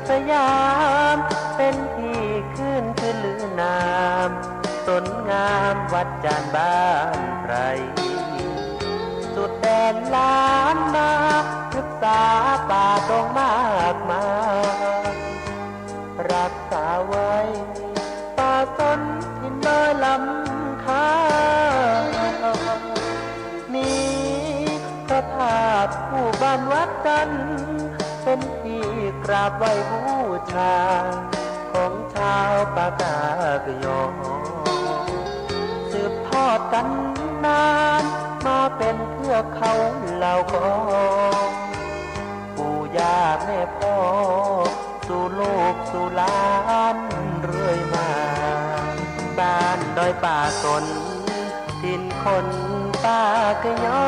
สยามเป็นที่ขึ้นชื่อลือนาม สนงามวัดจานบ้านไพร สุดแดนล้านนา ศึกษาป่าดงมากมาย รักษาไว้ป่าสนถิ่นดอยลำคา มีพระธาตุคู่บ้านวัดจันทร์ เป็นที่กราบไหว้บูชา ของชาวปากากยอ สืบทอดกันนาน มาเป็นเทือกเขาเหล่ากอ ปู่ย่าแม่พ่อ สู่ลูกสู่หลานเรื่อยมา บ้านดอยป่าสน ถิ่นคนปากยอ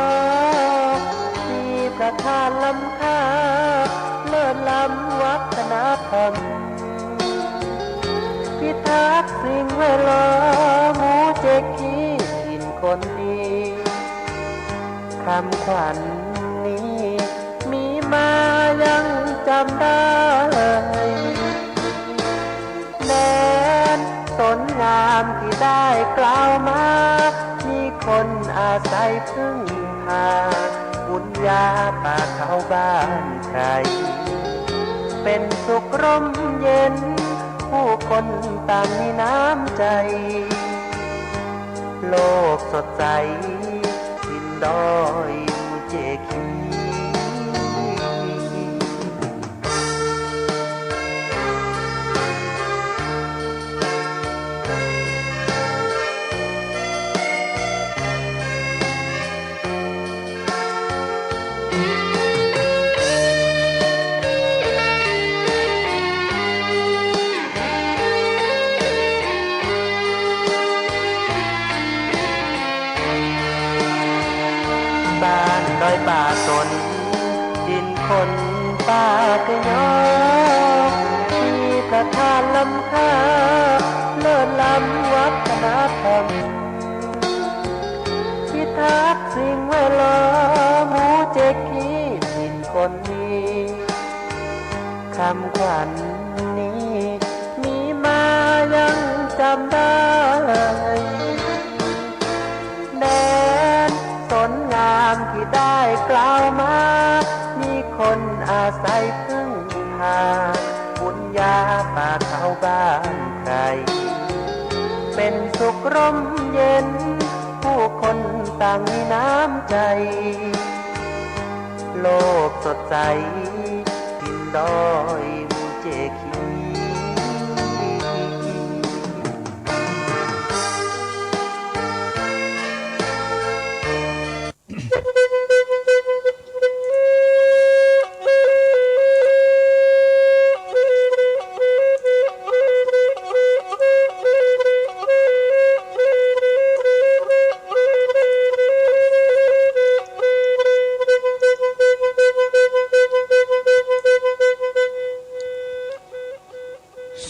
มีพระธาตุล้ำค่า เลิศล้ำวัฒนธรรม พิทักษ์สิ่งแวดล้อม หมู่เจ๊กขี้ถิ่นคนดี คำขวัญนี้มีมายังจำได้ แดนสนงามที่ได้กล่าวมา มีคนอาศัยพึ่งพา บุญญาป่าเขาบ้านใคร เป็นสุขร่มเย็น ผู้คนต่างมีน้ำใจ โลกสดใส ถิ่นดอยมูเจคี บ้านดอยป่าสน ถิ่นคนปากยอ มีพระธาตุล้ำค่า เลิศล้ำวัฒนธรรม พิทักษ์สิ่งแวดล้อม หมู่เจ๊กขี้ถิ่นคนดี คำขวัญนี้มีมายังจำได้ แดนสนงามที่ได้กล่าวมา มีคนอาศัยพึ่งพา บุญญาป่าเขาบ้านใคร เป็นสุขร่มเย็น ผู้คนต่างมีน้ำใจ โลกสดใส ถิ่นดอยมูเจคี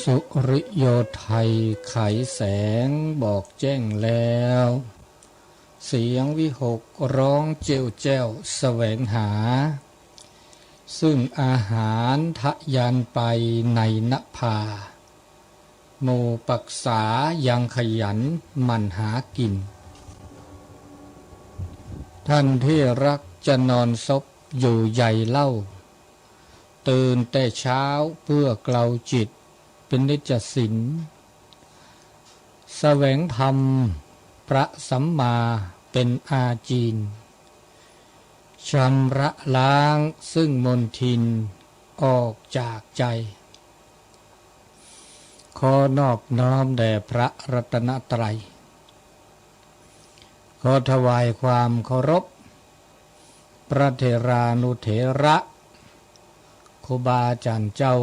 สุริโยไทยไขแสงบอกแจ้งแล้ว เสียงวิหกร้องเจ้วแจ้วแสวงหา ซึ่งอาหารทะยานไปในนภา หมู่ปรักษายังขยันหมั่นหากิน ท่านที่รักจะนอนซบอยู่ใหญ่เล่า ตื่นแต่เช้าเพื่อเกลาจิตเป็นนิจสิน แสวงธรรมพระสัมมาเป็นอาจีน ชำระล้างซึ่งมลทินออกจากใจ ขอนอบน้อมแด่พระรัตนตรัย ขอถวายความเคารพ พระเถรานุเถระ ครูบาอาจารย์เจ้า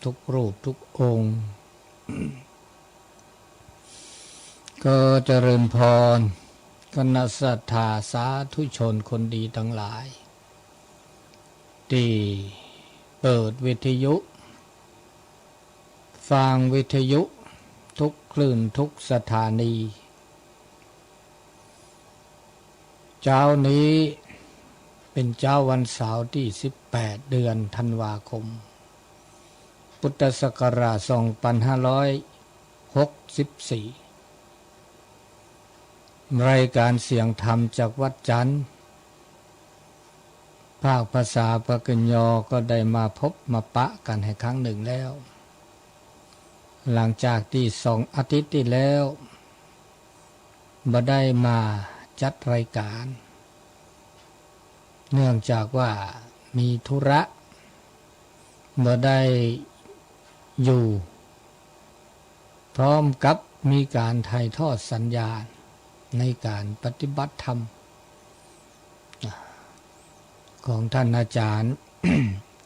ทุกรูปทุกองค์ ก็เจริญพร คณะศรัทธาสาธุชนคนดีทั้งหลาย ที่เปิดวิทยุ ฟังวิทยุทุกคลื่นทุกสถานี เช้านี้เป็นเช้าวันเสาร์ที่สิบแปด เดือนธันวาคม พุทธศักราชสองพันห้าร้อยหกสิบสี่ รายการเสียงธรรมจากวัดจันทร์ ภาคภาษาปากกยอก็ได้มาพบมาปะกันอีกครั้งหนึ่งแล้ว หลังจากที่สองอาทิตย์ที่แล้ว บ่ได้มาจัดรายการ เนื่องจากว่ามีธุระ บ่ได้อยู่ พร้อมกับมีการถ่ายทอดสัญญาณในการปฏิบัติธรรม ของท่านอาจารย์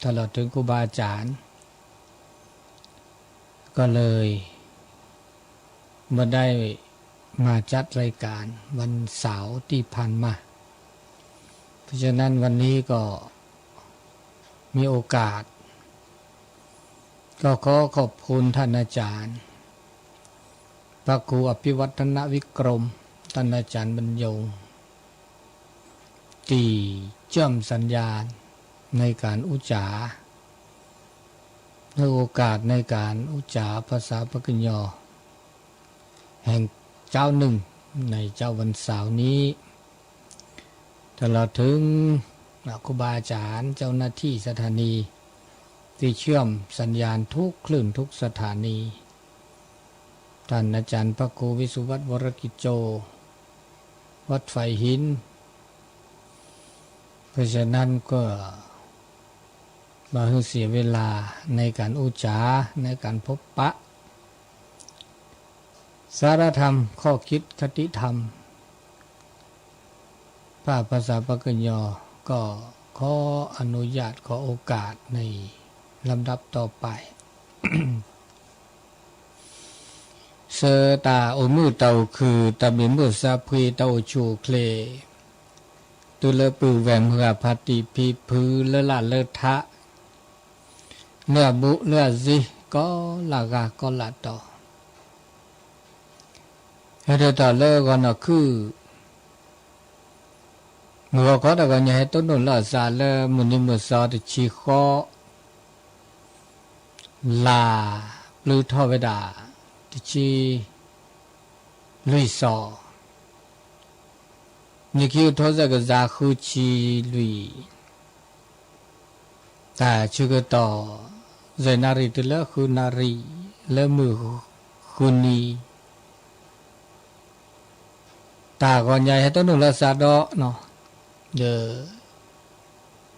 ตลอดถึงครูบาอาจารย์ ก็เลยบ่ได้มาจัดรายการวันเสาร์ที่ผ่านมา เพราะฉะนั้นวันนี้ก็มีโอกาส ก็ขอขอบคุณท่านอาจารย์ พระครูอภิวัฒนวิกรม ท่านอาจารย์บรรยง ที่เชื่อมสัญญาณในการอุจจา ให้โอกาสในการอุจจาภาษาปากกยอ แห่งเจ้าหนึ่งในเช้าวันเสาร์นี้ ตลอดถึงครูบาอาจารย์เจ้าหน้าที่สถานีที่เชื่อมสัญญาณทุกคลื่นทุกสถานี ท่านอาจารย์พระครูวิสุวัฒน์วรกิจโจ วัดไฟหิน เพราะฉะนั้นก็บ่หื้อเสียเวลาในการอู้จ๋า ในการพบปะ สาระธรรม ข้อคิดคติธรรม ภาคภาษาปากกยอ ก็ขออนุญาตขอโอกาสในลำดับต่อไป ဆၢတၢ်အိၣ်မုာ်တၢ်အိၣ်ခုၣ် တၢ်ဘၣ်မုာ်သးဖှံ တၢ်အိၣ်ဆူၣ်အိၣ်ချ့ တုၤလၢပုၢ်ဝဲၢ်မုၢ်ဂၤဖါတံၢ်ဖံဖု လၢလၢ်လၢထး လၢအဘူးလၢအစ့ ကိးလၢ်ဂၤကိးလၢ်တီၤ ဟဲတတီၤလၢဂီၤနီၢ်ခုၣ် မုၢ်ဂီၤခီတဂီၤညါ ဟဲတိၢ်နီၣ်လီၤအသးလၢမုၢ်နံၤမုၢ်သီတဆံဃီ လါပျုၤထီၣ်ဝဲဒၣ် တဆံလွံၢ်သီ နံၣ်ခံကထိသၢကယၤဃုဆံ လွံၢ် တၢ်ဆၢကတီၢ် ယဲၢ်နၣ်ရံၣ်တုၤလၢဃုနၣ်ရံၣ် လၢမုၢ်ဃုနံၤ တၢ်ဂီၤညါ ဟဲတိၢ်နီၣ်လီၤသးဒီး ဒီး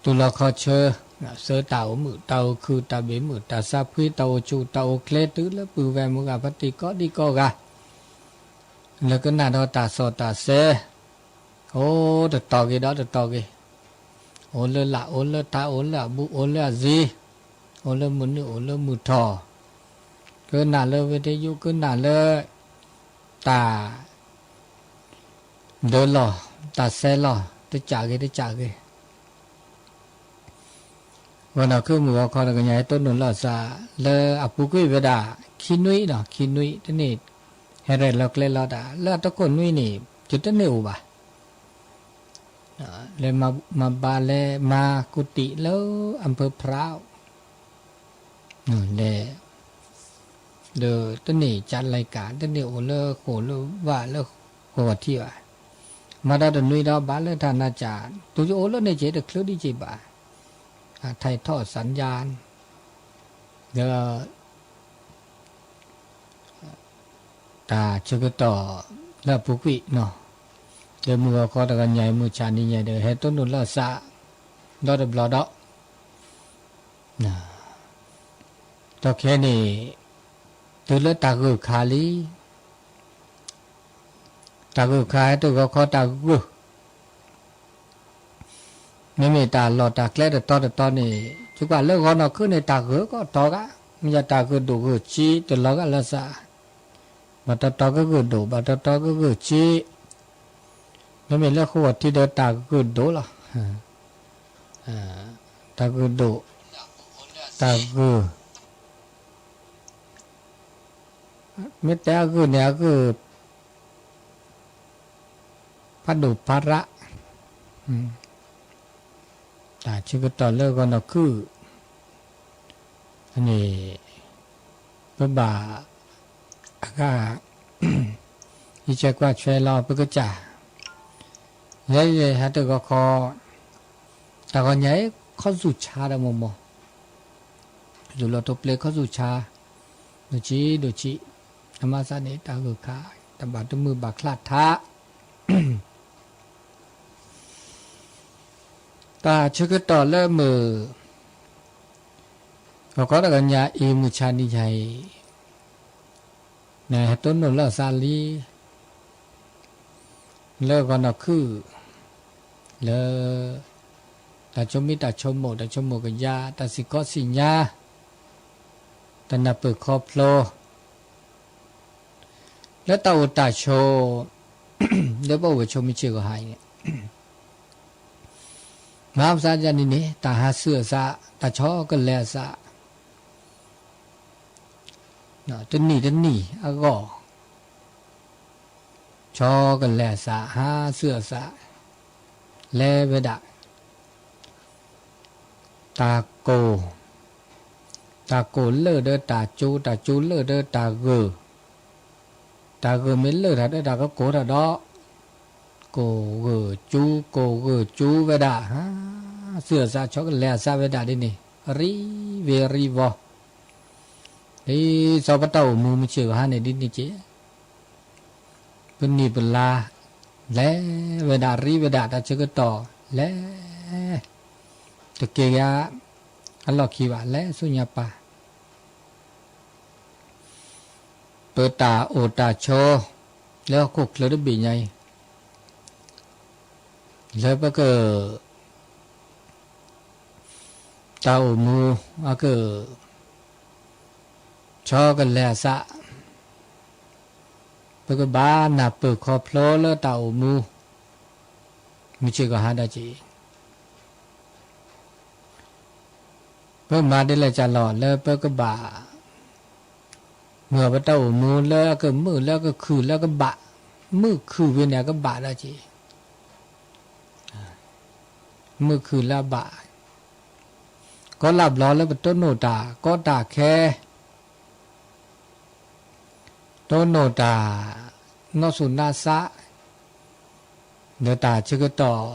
တူၢ်လိာ်ခီၣ်ဆၢ ဆၢတၢ်အိၣ်မုာ် တၢ်အိၣ်ခုၣ် တၢ်ဘၣ်မုာ် တၢ်သးဖှံ တၢ်အိၣ်ဆူၣ် တၢ်အိၣ်ချ့ တုၤလၢပုၢ်ဝဲၢ်မုၢ်ဂၤဖါတံၢ်ကိးဒံကိးဂၤ လၢကနၣ်ဒီးတၢ်စီၣ်တၢ်ဆဲး အိၣ်တတီၤက့ၤဒီးတတီၤက့ၤ အိၣ်လၢလၢ် အိၣ်လၢထး အိၣ်လၢအဘူး အိၣ်လၢအစ့ အိၣ်လၢမုၢ်နုာ် အိၣ်လၢမုၢ်ထီၣ် ကနၣ်လၢဝ့ၢ်တယု ကနၣ်လၢ တၢ် ဒၢလီၢ် တၢ်ဆဲးလီၢ် တကးဂ့ၤ တကးဂ့ၤ ဂီၤနီၢ်ခုၣ်မုၢ်ဂီၤခီတဂီၤညါ ဟဲတိၢ်နီၣ်လီၤသး လၢအပူၤကွံာ်ဝဲဒၣ် ခံနွံနီၤ ခံနွံ တန့ၢ် ဟဲရဲၣ်လီၤကျဲလီၤတၢ် လၢအတခိၣ်နွံန့ၣ် ယတန့ၢ်အိၣ်ဘၣ် လဲၤမၤဘါလဲၤမၤကူၣ်တံာ်လၢ อำเภอพร้าว လဲၤ ဒီးတန့ၢ် จัดรายการ တန့ၢ်အိၣ်လၢဃိာ်လၢဝၣ်လၢဃိာ်ထံဘၣ် မၤဒီးတနွံဒီးဘၣ်လၢထးနါကၠၢ် တုၤယအိၣ်လၢန့ၣ်က့ၤတချုးဒံးက့ၤဘၣ် အ ถ่ายทอดสัญญาณ ဒီး တၢ်ဆၢကတီၢ်လၢအပူၤကွံာ်နီၤ လၢမုၢ်ဂီၤခီတဂီၤညါ မုၢ်ဆါနံၤညါဒီး ဟဲတိၢ်နီၣ်လီၤသး ဒီတဘျီဒီး ဒီးခဲအံၤန့ၣ် တုၤလၢတၢ်ဂုာ်ခါလံ တၢ်ဂုာ်ခါဟဲတဂီၤခီတၢ်ဂုာ် မ့မ့ၢ်တၢ်လီၢ်တၢ်ကျဲတတီတတီန့ၣ် ယကွၢ်လၢဂီၤနီၢ်ခုၣ်န့ၣ် တၢ်ဂုာ်ကီးတီၤဂၤ မ့ၢ်ယတၢ်ဂုာ်ဒိၣ်ဂုာ်ဆံးတလီၤဂာ်လၢသး ဘၣ်တီတီကဂုာ်ဒိၣ် ဘၣ်တီတီကဂုာ်ဆံး မ့မ့ၢ်လၢဃိာ်ထံဒီးတၢ်ဂုာ်ဒိၣ်လီၤ တၢ်ဂုာ်ဒိၣ် တၢ်ဂုာ် မ့ၢ်တဲအဂုာ်န့ၣ် အဂုာ် ဖးဒိၣ်ဖးရး တၢ်ဆၢကတီၢ်လၢဂီၤနီၢ်ခုၣ် န့ၣ် ပဘၣ် အဂၤ ယကဲကွၢ်ထွဲလီၤ ပကစၢ် ယဲယဲဟဲတဂီၤခီ တၢ်ဂီၤညါအံၤ ခီၣ်ဆူၣ်ဆါဒီးမိၢ်မိၢ် ယူၢ်လီၤတိာ်ပျဲခီၣ်ဆူၣ်ဆါ ဒိၣ်ဆံးဒိၣ်ဆံး အမၤသးန့ၣ် တၢ်ဂုၤခး တဘၣ်တမုာ်ဘၣ်ချးထး တၢ်ဆၢကတီၢ်လၢမုၢ် ဂီၤခီတဂီၤညါအံၤ မုၢ်ဆါနံၤညါအံၤ နဟဲတိၢ်နီၣ်လၢအသးလံ လၢဂီၤနီၢ်ခုၣ် လၢ တၢ်ဆိမိၣ်တၢ်ဆိကမိၣ် တၢ်ဆိကမိၣ်ကယၤ တၢ်စံၣ်ခီစံၣ်ညါ တၢ်နၢ်ပၢၢ်ခီဖျိ လၢတၢ်အိၣ်တၢ်ဆိး လၢပအိၣ်ဝဲဆိးမုၢ်ဆ့ၣ်ဂီၤဟါအံၤန့ၣ် မၤသးဒ်န့ၣ်န့ၣ် တၢ်ဟးဆူအသး တၢ်ဆီကလဲၤအသး တနံၣ်တနံၣ်အဂီၢ် ဆီကလဲၤအသး ဟးဆူအသး လဲၤဝဲဒၣ် တၢ်ကိၢ် တၢ်ကိၢ်လၢာ်ဒီးတၢ်ကၠိ တၢ်ကၠိလၢာ်ဒီးတၢ်ဂၢၢ် တၢ်ဂၢၢ်မ့ၢ်လၢာ်တၢ်ဒီးတၢ်ကကိၢ်တၢ်ဒီး ကိၢ်ဂၢၢ်ကၠိ ကိၢ်ဂၢၢ်ကၠိဝဲဒၣ် ဟးဆူအသး ဆီကလဲၤအသးဝဲဒၣ်ဒ်န့ၣ် ရံဝဲရံဝီၤ ဒ်သိးပတၢ်အိၣ်မူမုၢ်ဆ့ၣ်ဂီၤဟါန့ၣ်ဒ်န့ၣ်က့ၢ် ပနံၣ်ပလါ လဲၤဝဲဒၣ်ရံဝဲဒၣ် တၢ်ဆၢကတီၢ် လဲၤ တက့ၢ်ဂၤ အလီၢ်ခံဘၣ် လဲၤဆူညါပၢ် ပတၢ်အိၣ်တၢ်ဆိး လၢဟီၣ်ခိၣ်ချၢတဘ့ၣ်ညါအံၤ လၢပက တၢ်အိၣ်မူ အက ဆီကလဲၤအသး ပကဘၣ်နၢ်ပၢၢ်ခီဖျိလၢတၢ်အိၣ်မူ မုၢ်ဆ့ၣ်ဂီၤဟါဒီးက့ၢ် ပမၤဒ်လဲၣ်ကလီၤလၢပကဘၣ် မုၢ်ပတၢ်အိၣ်မူလၢအကမုာ် လၢအကခုၣ် လၢအကဘၣ် မုာ်ခုၣ်ဖဲန့ၣ် အကဘၣ်ဒီးက့ၢ် မုာ်ခုၣ်လၢအဘၣ် ကီလၢ်ဘျီလၢပတိၢ်နီၣ်တၢ် ကီတၢ်ခဲ တိၢ်နီၣ်တၢ် နီၢ်ဆူၣ်နါသး ဒီးတၢ်ဆၢကတီၢ်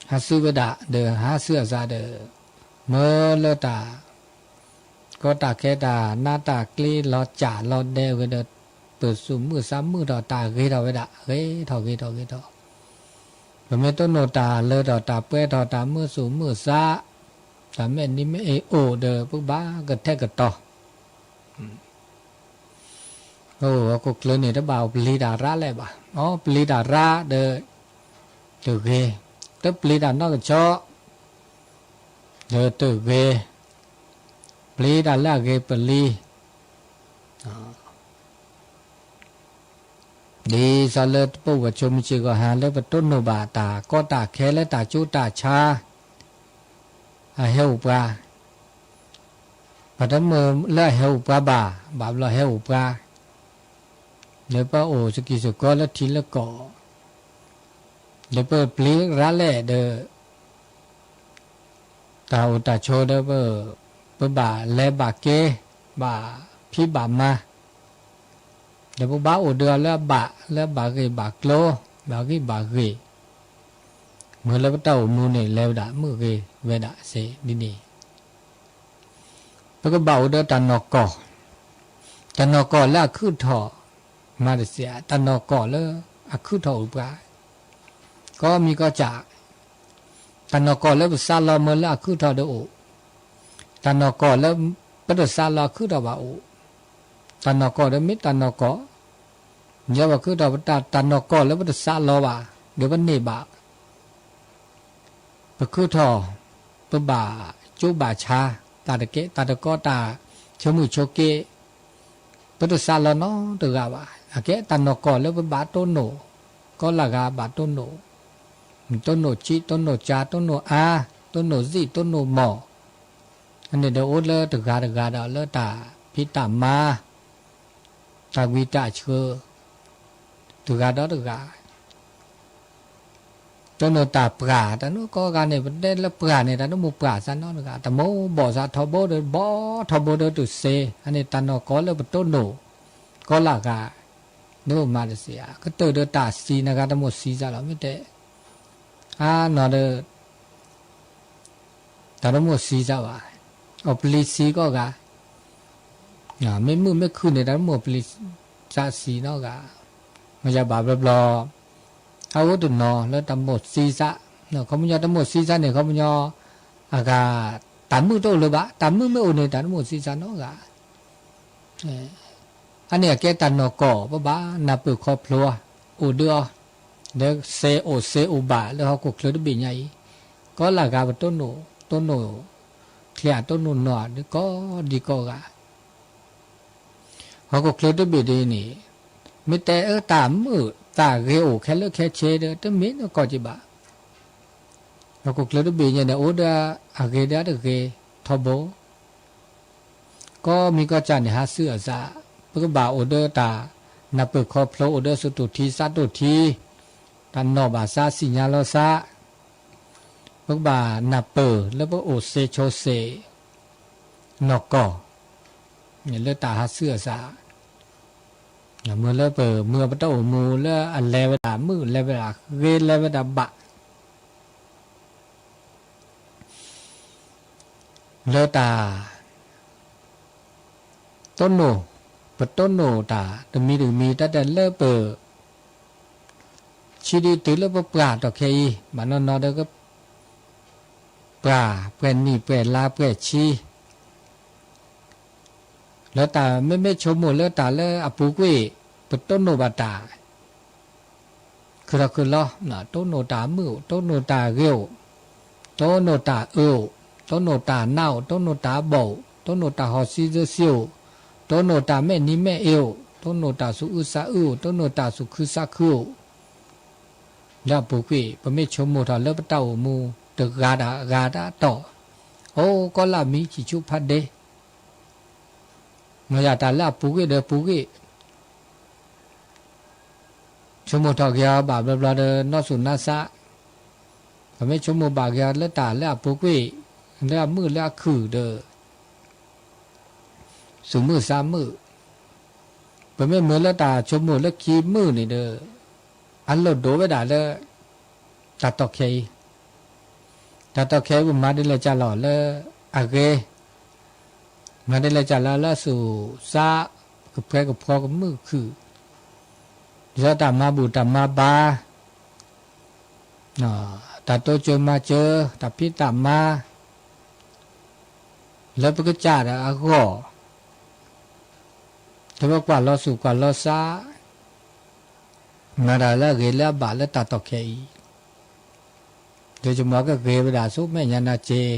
ဟးဆူဝဲဒၣ် ဒီးဟးဆူအသးဒီး မၢလၢတၢ် ကီတၢ်ခဲတၢ်နါတၢ်ကျ့လီၤစၢ်လီၤဒဲဝဲဒီး ပသူၣ်မုာ်သးမုာ်ထီၣ်တၢ်ဂ့ၤထီၣ်ဝဲဒၣ် ဂ့ၤထီၣ်ဂ့ၤထီၣ်ဂ့ၤထီၣ် ပမ့ၢ်တိၢ်နီၣ်တၢ်လၢထီၣ်တၢ်ပှဲၤထီၣ်တၢ်မုာ်သူၣ်မုာ်သး တၢ်မဲာ်နံၤမ့ၢ်အိၣ်ဒီး ပကဘၣ်ကထဲကတီၤ အိၣ်ဟီၣ်ခိၣ်ချၢန့ၣ် တဘၣ်အိၣ်ပျံၤတၢ်ရါလဲၣ်ဘၣ်. အိၣ်ပျံၤတၢ်ရါဒီး တဂ့ၤ, တပျံၤတၢ်နီၢ်ကဆီ ဒီးတဂ့ၤ, ပျံၤတၢ်လၢအဂ့ၤပလံၤ ဒ်သိးလၢပအိၣ်ဝဲဆိးမုၢ်ဆ့ၣ်ဂီၤဟါ လၢပတိၢ်နီၣ်ဘၣ်တၢ်ကီတၢ်ခဲလၢတၢ်ကၠိတၢ်ဆါ အဟဲအိၣ်ပှၤ, ပတမ့ၢ်လၢအဟဲအိၣ်ပှၤဘၣ်, ဘၣ်ဘျီဟဲအိၣ်ပှၤ, လၢပအိၣ်စကံၢ်စကီလၢထံလၢကီၢ်, လၢပပျံၤရါလဲၣ်ဒီး တၢ်အိၣ်တၢ်ဆိးဒီး ပဘၣ်လဲၤဘၣ်က့ၤ ဘၣ်ဖံးဘၣ်မၤ ဒီးပဘၣ်အိၣ်ဒီးအီၤလၢအဘၣ်, လၢအဘၣ်ဂ့ၢ်ဘၣ်ကျိၤ, ဘၣ်ဂံၢ်ဘၣ်ဂ့ၤ, မ့ၢ်လၢပတၢ်အိၣ်မူန့ၣ် လဲၤဝဲဒၣ်မုာ်ဂ့ၤဝဲဒၣ်စ့ၢ်ဒ်န့ၣ်, ပကဘၣ်အိၣ်ဒီးတၢ်နီၢ်ကီၢ်, တၢ်နီၢ်ကီၢ်လၢအခုၣ်ထီၣ်, မၤတစဲး တၢ်နီၢ်ကီၢ်လၢအခုၣ်ထီၣ်အိၣ်ပှၤ, ကိးမံၤကိးစၢ် တၢ်နီၢ်ကီၢ်လၢပသးလီၤမၢလၢအခုၣ်ထီၣ်ဒီးအိၣ်, တၢ်နီၢ်ကီၢ်လၢပတသးလီၤအခုၣ်ထီၣ်ဘၣ်အိၣ်, တၢ်နီၢ်ကီၢ်ဒီးမ့ၢ်တၢ်နီၢ်ကီၢ်, ယဲပခုၣ်ထီၣ်ပတၢ်, တၢ်နီၢ်ကီၢ်လၢပတသးလီၤဘၣ်, ဒီးပန့ၢ်ဘၣ်, ပခုၣ်ထီၣ်, ပဘၣ်ကၠိဘၣ်ဆါ, တၢ်တကဲ, တၢ်တကီ, တၢ်ဆိမိၣ်ဆိက့, ပတသးလီၤနီတဂၤဘၣ်. အကဲတၢ်နီၢ်ကီၢ်လၢပဘၣ်တိၢ်နီၣ်, ကိးလၢဂၤဘၣ်တိၢ်နီၣ်, တိၢ်နီၣ်ဆံး, တိၢ်နီၣ်ကၠါ, တိၢ်နီၣ်အါ, တိၢ်နီၣ်သံၣ်, တိၢ်နီၣ်မီၢ်, အန့ၣ်ဒီးအိၣ်လၢတဂၤတဂၤဒီးလၢတၢ်ဖံးတၢ်မၤ, တၢ်ဝံၤတၢ်ဆှၢ, တဂၤဒီးတဂၤ တိၢ်နီၣ်တၢ်ပှၢ် တၢ်နုကိးဂၤန့ၣ် ပတဲလၢပှၢ်န့ၣ် တၢ်နုမိၢ်ပှၢ်စးနီတဂၤ တၢ်မိၢ်ဘီၣ်စးထီဘိဒီး ဘီထီဘိဒီးတုၤစ့ အန့ၣ်တၢ်နီၢ်ကီၢ်လၢပတိၢ်နီၣ် ကီလၢဂၤ နမၤတစ့ဧါ ကတၢၢ်ဒီးတၢ်စံးနဂၤတမိၢ်စံးစးလီၤ မ့ၢ်တဲ အါနီၤဒီး တၢ်တမိၢ်စံးစးဘၣ် အီၣ်ပလံၤစံးကိးဂၤ မ့ၢ်မုာ်မ့ၢ်ခုၣ်န့ၣ် တၢ်တမိၢ်ပလံၤစးစံးနီတဂၤ မ့ၢ်ယၤဘၣ်ဘျီဘျီ အအိၣ်တနီၤလၢတၢ်မိၢ်စံးစး ခီပညီတမိၢ်စံးစးန့ၣ် ခီပညီ အဂၤ တၢ်မုာ်တအိၣ်လၢၤဘၣ် တၢ်မုာ်မ့ၢ်အိၣ်န့ၣ် တၢ်တမိၢ်စံးစးနီတဂၤ အန့ၣ်အကဲတၢ်နီၢ်ကီၢ် ပဘၣ်နၢ်ပၢၢ်ခီဖျိ အိၣ်ဒၢအီၤ လၢစ့အိၣ်စ့အိၣ်ဘၣ်လၢဟီၣ်ခိၣ်ချၢတဘ့ၣ်ညါအံၤ ကီလၢဂၤပတိၢ်နီၣ် တိၢ်နီၣ် ချ့အတိၢ်နီၣ်နီၢ်ဒုးကိးဒံကိးဂၤ ဟီၣ်ခိၣ်ချၢတဘ့ၣ်ဒ်န့ၣ် မ့ၢ်တဲအၢတၢ်မုာ်တၢ်ဂ့ၤအိၣ်ခဲလၢာ်ခဲဆ့ဒီး တမ့ၢ်နီၢ်ကီၢ်က့ဘၣ် ဟီၣ်ခိၣ်ချၢတဘ့ၣ်ညါန့ၣ် အိၣ်ဒီးအဂ့ၤဒီးတဂ့ၤထီဘိ ကိးမံၤကိးကၢ်န့ၣ် ဟးဆူအစး ပကဘၣ်အိၣ်ဒီးတၢ်နၢ်ပၢၢ်ခီဖျိ အိၣ်ဒီးစတူၢ်ထံစးတူၢ်ထံ တၢ်နီၣ်ဘၣ်စးစံၣ်ညါလီၤစး ပကဘၣ်နၢ်ပၢၢ်လၢပအိၣ်စ့ဆိစ့ နီၢ်ကီၢ် လၢတၢ်ဟးဆူအစး မ့ၢ်လၢပမုာ်ပတၢ်အိၣ်မူလၢအလဲၤဝဲဒၣ်မုာ် လဲၤဝဲဒၣ်ဂ့ၤလဲၤဝဲဒၣ်ဘၣ် လၢတၢ် တိၢ်နီၣ် ပတိၢ်နီၣ်တၢ်တမံၤတမံၤ တၢ်တဲလၢပ ဆံဒ်တုၤလၢပပှၢ်တီၢ်ခဲအံၤ ဘၣ်နီၢ်နီၢ်ဒီး ပှၢ် ပှဲၤနံၣ်ပှဲၤလါပှဲၤဆံ လၢတၢ်မ့မ့ၢ်ဆိကမိၣ်လၢတၢ်လၢအပူၤကွံာ် ပတိၢ်နီၣ်ဘၣ်တၢ် ခုၣ်ထီၣ်ခုၣ်လီၤ တိၢ်နီၣ်တၢ်မုာ်အိၣ် တိၢ်နီၣ်တၢ်ဂ့ၤအိၣ် တိၢ်နီၣ်တၢ်အၢအိၣ် တိၢ်နီၣ်တၢ်နးအိၣ် တိၢ်နီၣ်တၢ်ဘီၣ်အိၣ် တိၢ်နီၣ်တၢ်ဟီၣ်စံသၢစံအိၣ် တိၢ်နီၣ်တၢ်မဲာ်နံၤမဲာ်အ့အိၣ် တိၢ်နီၣ်တၢ်သူၣ်အုးသးအုးအိၣ် တိၢ်နီၣ်တၢ်သူၣ်ခုသးခုအိၣ် လၢအပူၤကွံာ် ပမ့ၢ်ဆိကမိၣ်ထီၣ်လၢပတၢ်အိၣ်မူ တဂၤဒီးအဂၤတၢ်တီၢ် အိၣ်ကီလၢအမံၤဆံးဆူဖးဒ့ မ့ၢ်ယၤတၢ်လၢအပူၤကွံာ်ဒီးပူၤကွံာ် ဆိကမိၣ်ထီၣ်က့ၤအီၤဘၣ်ဘျီဘျီဒီး နီၢ်သူၣ်နါစး ပမ့ၢ်ဆိကမိၣ်ဘၣ်က့ၤအီၤလၢတၢ်လၢအပူၤကွံာ် လၢအမုာ်လၢအခုၣ်ဒီး သူၣ်မုာ်သးမုာ် ပမ့ၢ်မၢလၢတၢ်ဆိကမိၣ်လၢခံမုာ်န့ၣ်ဒီး အလီၢ်ဒိၣ်ဝဲဒၣ်လၢ တၢ်တီၢ်ခဲအံၤ တၢ်တီၢ်ခဲအံၤ ပမၤဒ်လဲၣ်ကၢ်လီၤလၢအဂ့ၤ မၤဒ်လဲၣ်ကၢ်လီၤလၢအသူၣ်စး ကဖှဲကဖှီကမုာ်ကခုၣ် ဒ်သိးတၢ်မၤဘူၣ်တၢ်မၤဘါ တၢ်တိစၢၤမၤစၢၤ တၢ်ဖံးတၢ်မၤ လၢပကစၢ်ဒီးအဂီၢ် လၢပကွၢ်လီၤသူၣ်ကွၢ်လီၤသး မၤတၢ်လၢအဂ့ၤလၢအဘၣ်လၢတၢ်တီၢ်ခဲအံၤ ဒီးယမၤကဂ့ၤဝဲဒၣ်ဆူမဲာ်ညါနၤစ့